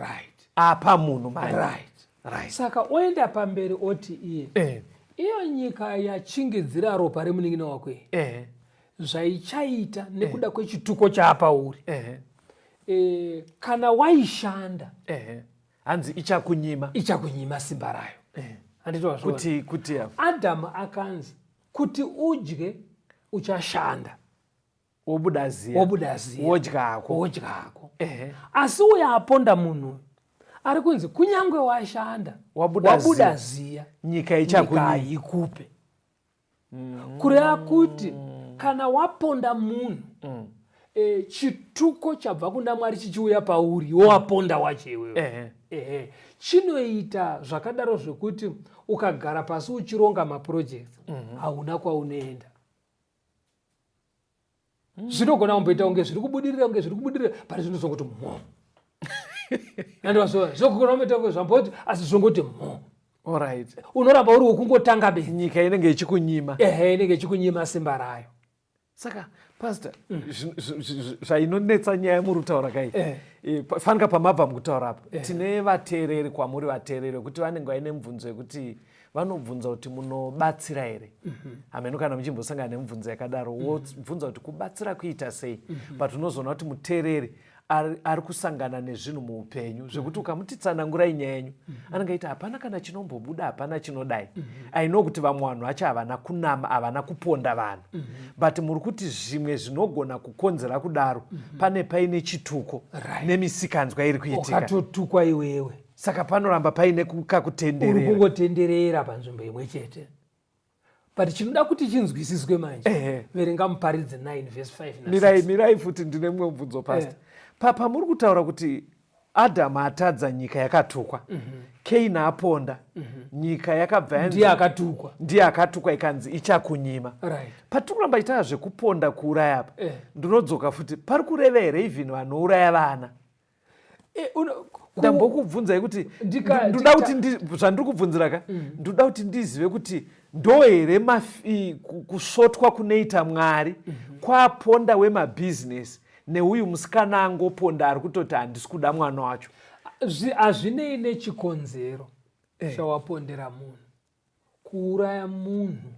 Apa munhu manje. Saka oenda pamberi oti iye, iyo nyika yachingidzira ropa remunin'ina wako iyi, zvaichaita nekuda kwechituko chaapauri, kana waishanda, Hanzi ichakunyima. Ichakunyima simba rayo. Handiti wazviona? Kuti apa. Adhamu akanzi kuti udye uchashanda, wobuda ziya, wobuda ziya, wodyako. Wodyako. Asi uyo aponda munhu ari kunzi kunyange washanda, wabuda wabuda ziya, nyika nyika ichakunyima. Haikupe. Kureva kuti kana waponda munhu, E, chituko chabva kuna Mwari chichiuya pauri, wowaponda wacho iwewe. Ehe, chinoita zvakadaro zvekuti ukagara pasi uchironga maprojects, hauna kwaunoenda. Zvinogona kumboita kunge zviri kubudirira, kunge zviri kubudirira, but zvinozongoti mo. Andivazova zvinogona kumboita kunge zvamboti, asi zvongoti mo. Alright. Unoramba uri wokungotanga bedzi. Nyika inenge ichikunyima. Ehe, inenge ichikunyima simba rayo. Saka pastor, zvainonetsa nyaya muri kutaura kai, fanika pamabva mukutaura apa, tine vateereri, kwamuri vateereri vekuti vanenge vaine mubvunzo yekuti vanobvunza kuti munobatsira here. Hameno kana muchimbosangana nemubvunzo yakadaro, wobvunza kuti kubatsira kuita sei, but unozoona kuti muteereri ari kusangana nezvinhu muupenyu zvekuti ukamuti tsanangurai nyaya yenyu, anenge aiti hapana kana chinombobuda, hapana chinodai. I know kuti vamwe vanhu vacho havana kunama, havana kuponda vanhu, but muri kuti zvimwe zvinogona kukonzera kudaro, pane paine chituko nemisikanzwa iri kuitika. Ukatotukwa iwewe. Saka panoramba paine uri kakutenderera. Kungotenderera panzvimbo imwe chete. But chinoda kuti chinzwisiswe manje, verenga Muparidzi 9 verse 5 na Mirai, 6. mirai futi, ndine mumwe mubvunzo, pastor. Pamuri kutaura kuti Adhamu atadza, nyika yakatukwa, Kaini aponda, nyika yakabva yanzi Ndiye akatukwa. Ndiye akatukwa, ikanzi ichakunyima. Patiri kuramba itaa zvekuponda, kuuraya apa, ndinodzoka futi, pari kureva here even vanouraya vana? Ndambokubvunzai kuti ndoda kuti zvandiri kubvunzira ka, ndoda kuti ndizive kuti ndo here kusvotwa kunoita Mwari kwaponda wemabhizinesi neuyu musikana angoponda ari kutoti handisi kuda mwana wacho. Hazvinei nechikonzero chawapondera munhu. Kuuraya munhu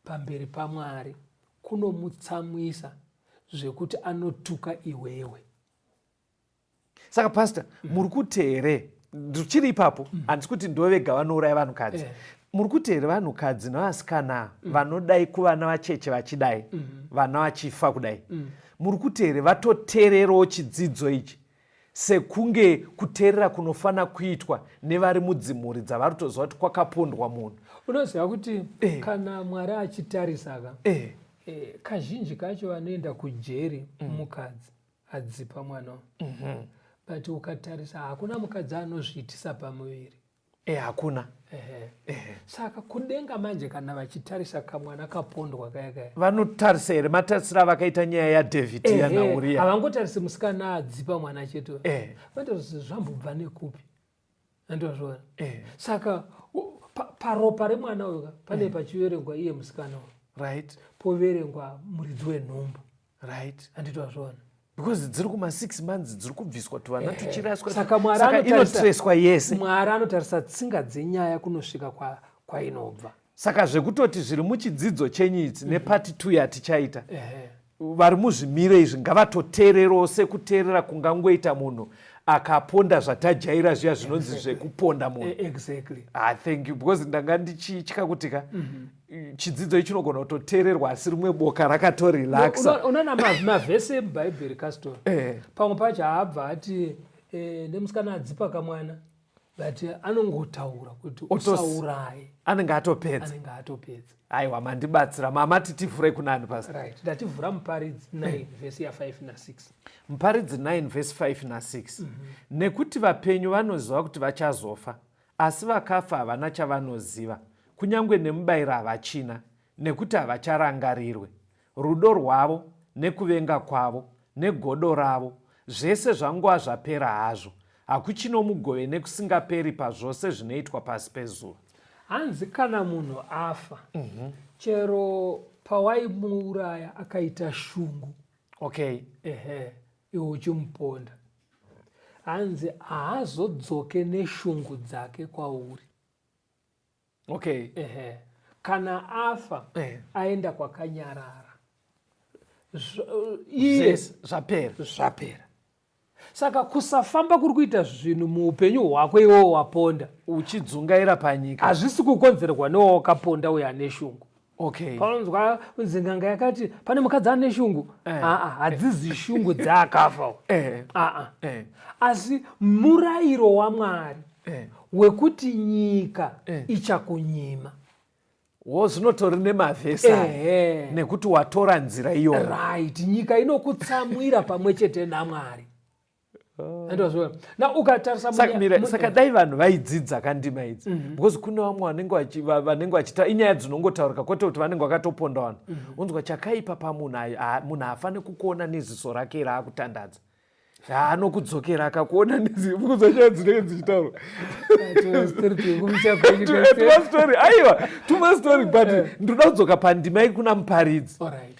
pamberi paMwari kunomutsamwisa zvekuti anotuka iwewe. Saka pastor, muri kuti here, ndichiri ipapo, handisi kuti ndovega vanouraya vanhukadzi, muri kuti here vanhukadzi nevasikana vanodai kuvana vacheche vachidai, vana vachifa kudai, muri kuti here vatoteererawo chidzidzo ichi sekunge kuteerera kunofana kuitwa nevari mudzimhuri dzavari kutoziva kuti kwakapondwa munhu? Unoziva kuti kana Mwari achitarisa ka, kazhinji kacho vanoenda kujeri mukadzi adzipa mwana, but ukatarisa hakuna mukadzi anozviitisa pamuviri. Hakuna. Ehe. Saka kudenga manje kana vachitarisa kamwana kapondwa kaya kaya, Vanotarisa here matarisiro avakaita nyaya yaDavid yanaUriya? Havangotarisi musikana adzipa mwana chete, vanotarisa zvambobva nekupi, andozviona. Saka paropa remwana uyu ka, pane pachiverengwa iye musikana uyu, poverengwa muridzi wenhumbu. Handitozviona. Because dziri kuma6 months dziri kubviswa tuvana tuchiraswa. Saka Mwari Saka inotreswa yese. Mwari anotarisa tsinga dzenyaya kunosvika kwainobva. Saka zvekutoti zviri muchidzidzo chenyu idzi nepart 2 yatichaita, vari muzvimiro izvi ngavatoteererawo sekuteerera kungangoita munhu akaponda zvatajaira zviya zvinonzi zvekuponda munhu. Exactly. Ah, thank you, because ndanga ndichitya kuti ka chidzidzo ichi chinogona kutoteererwa asi rimwe boka rakatorelaxa. Unoona mavhesi emubhaibheri, Castor, pamwe pacho haabva ati nemusikana adzipa kamwana, but anongotaura kuti usauraye. Anenge atopedza. Anenge atopedza. Aiwa, mandibatsira. Mama, titivhure kunani, pastor? Right, ndativhura Muparidzi 9 vhesi ya5 na6. Muparidzi 9 vhesi 5 na6. Nekuti vapenyu vanoziva kuti vachazofa, asi vakafa havana chavanoziva, kunyange nemubayiro havachina, nekuti havacharangarirwe. Rudo rwavo nekuvenga kwavo negodo ravo, zvese zvangova zvapera hazvo. Hakuchino mugove nekusingaperi pazvose zvinoitwa pasi pezuva. Hanzi kana munhu afa, chero pawaimuuraya akaita shungu, ehe, iwe uchimuponda, hanzi haazodzoke neshungu dzake kwauri. Ehe, kana afa, aenda kwakanyarara. Iye Zvese zvapera. Zvapera. Saka kusafamba kuri kuita zvinhu muupenyu hwako iwewo waponda, uchidzungaira panyika, hazvisi kukonzerwa newe wakaponda uyo ane shungu. Paunonzwa kunzi nganga yakati pane mukadzi ane shungu, aa, hadzizi shungu dzaakafa. Aa, asi murayiro waMwari wekuti nyika ichakunyima. Wo zvinotori nemavhesi aya nekuti watora nzira iyoyo. Right, nyika inokutsamwira pamwe chete naMwari. Andozviona. Na ukatarisa Saka mira, saka dai vanhu vaidzidza kandima idzi because kune vamwe vanenge vanenge vachita inyaya dzinongotaurika kwete kuti vanenge vakatoponda vanhu. Unzwa chakaipa pamunhu munhu haafaniri kukuona neziso rake raakutandadza. Haanokudzokera akakuona neziso nyaya dzinenge dzichitaurwa. Tumastori, aiwa, tumastori, but ndinoda kudzoka pandima yekuna Muparidzi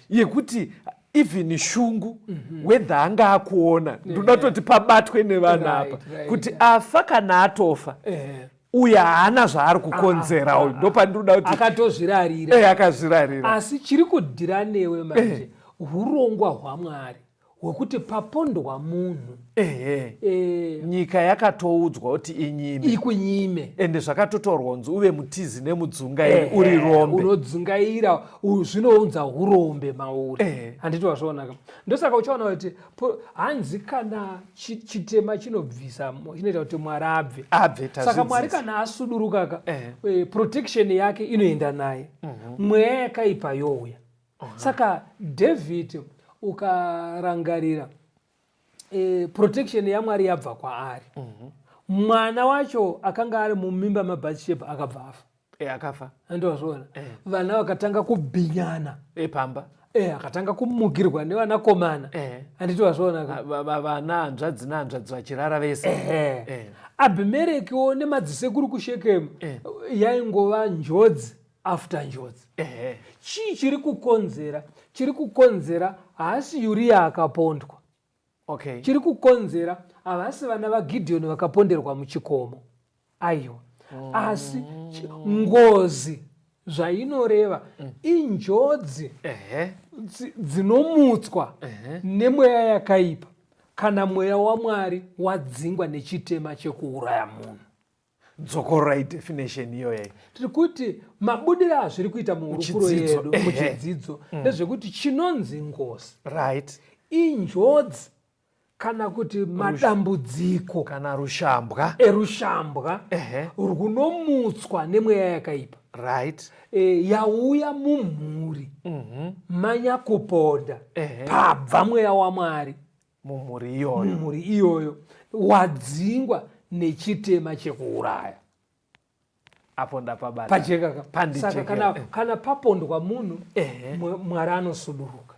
yekuti even shungu whether anga akuona, ndoda kutoti pabatwe nevanhu apa kuti afa kana atofa uyu haana zvaari kukonzera uyu, ndopandinoda kuti akatozvirarira. Akazvirarira. Asi chiri kudhira newe manje hurongwa hwaMwari hwekuti papondwa munhu, Nyika yakatoudzwa kuti inyime, ikunyime. Ende zvakatotaurwa kunzi uve mutizi nemudzungairi, uri rombe. Unodzungaira, zvinounza urombe mauri. Handiti wazvionaka? Ndosaka uchaona kuti hanzi kana chitema chinobvisa, chinoita kuti Mwari abve. Abve. Saka Mwari kana asuduruka, protection yake inoenda naye, mweya yakaipa youya. Saka David, ukarangarira, protection yaMwari yabva kwaari, mwana wacho akanga ari mumimba maBatsheba akabva afa. Akafa. Andozviona, vana vakatanga kubhinyana. Pamba. Akatanga kumukirwa nevanakomana. Handiti wazviona? Vana hanzvadzi nehanzvadzi vachirara vese. Abhimerekiwo nemadzisekuru kuShekemu, yaingova njodzi after njodzi. Chii chiri kukonzera? Chiri kukonzera haasi Uriya akapondwa. Chiri kukonzera havasi vana vaGidheoni vakaponderwa muchikomo, aiwa. Asi ngozi zvainoreva injodzi dzinomutswa nemweya yakaipa kana mweya waMwari wadzingwa nechitema chekuuraya munhu. Dzokororai definition iyoyo. Tiri kuti mabudiro azviri kuita muhurukuro yedu muchidzidzo ndezvekuti chinonzi ngozi injodzi kana kuti madambudziko kana rushambwa erushambwa runomutswa nemweya yakaipa yauya mumhuri manyakuponda, pabva mweya waMwari mumhuri iyoyo. Mumhuri iyoyo, wadzingwa nechitema chekuuraya. Apo ndapabata. Pajeka ka? Saka kana papondwa munhu, Mwari anosuduruka.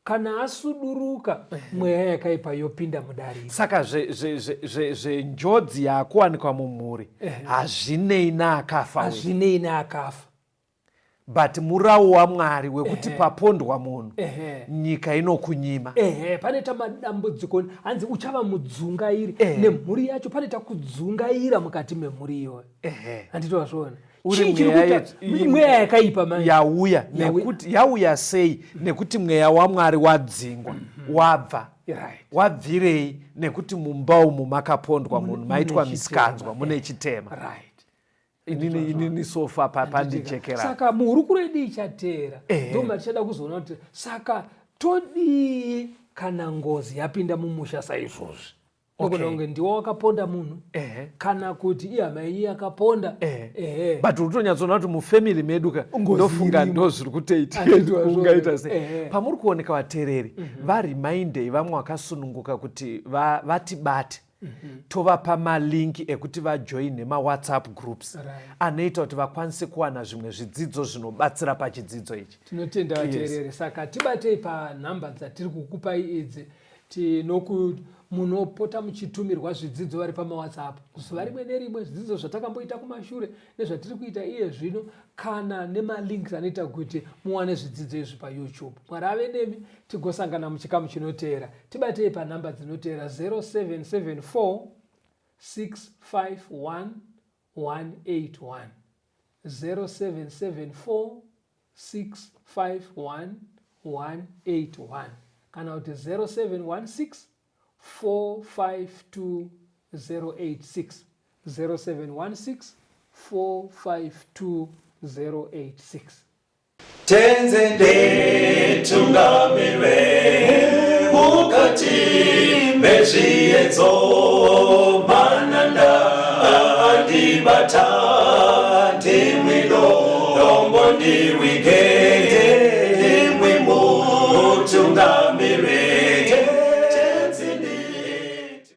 Kana asuduruka, mweya yakaipa yopinda mudariro. Saka zvenjodzi yakuwanikwa mumhuri hazvinei naakafa. Hazvinei neakafa. But murau waMwari wekuti papondwa munhu, nyika inokunyima. Ehe, panoita madambudziko, hanzi uchava mudzungairi nemhuri yacho, panoita kudzungaira mukati memhuri iyoyo. Handiti wazviona? Uri Chii chiri mweya kuita mweya yakaipa manje yauya nekuti yauya sei? Nekuti mweya waMwari wadzingwa, wabva. Wabvirei? Nekuti mumba umu makapondwa munhu, maitwa mune misikanzwa, chitema. Mune chitema. Inini so far pandichekera. Saka muhurukuro yedu ichateera, ndoma tichada kuzoona kuti saka todii kana ngozi yapinda mumusha saizvozvi. Ogona kunge ndiwo wakaponda munhu kana kuti ihama yenyu yakaponda. But uri kutonyatsoona kuti mufamily medu ka, Ngozi ndofunga irimo. ndo zviri kutoitika. Handiti wazviona. Ungaita sei? Pamuri kuoneka, vateereri, varimaindei vamwe vakasununguka kuti vatibate, tovapa malinki ekuti vajoine maWhatsApp groups anoita kuti vakwanise kuwana zvimwe zvidzidzo zvinobatsira pachidzidzo ichi. Tinotenda, vateereri. Saka tibatei panhamba dzatiri kukupai idzi. Tinoku munopota muchitumirwa zvidzidzo vari pamaWhatsApp zuva rimwe nerimwe, zvidzidzo zvatakamboita kumashure nezvatiri kuita iye zvino, kana nemalinks anoita kuti muwane zvidzidzo izvi paYouTube. Mwari ave nemi, tigosangana muchikamu chinoteera. Tibatei panhamba dzinoteera: 0774 651 181, 0774 651 181, kana kuti 0716 452 086, 0716 452 086. Tenzi nditungamire mukati mezviedzo, mananda andibata, ndimwino dombo. Chikondi we gave.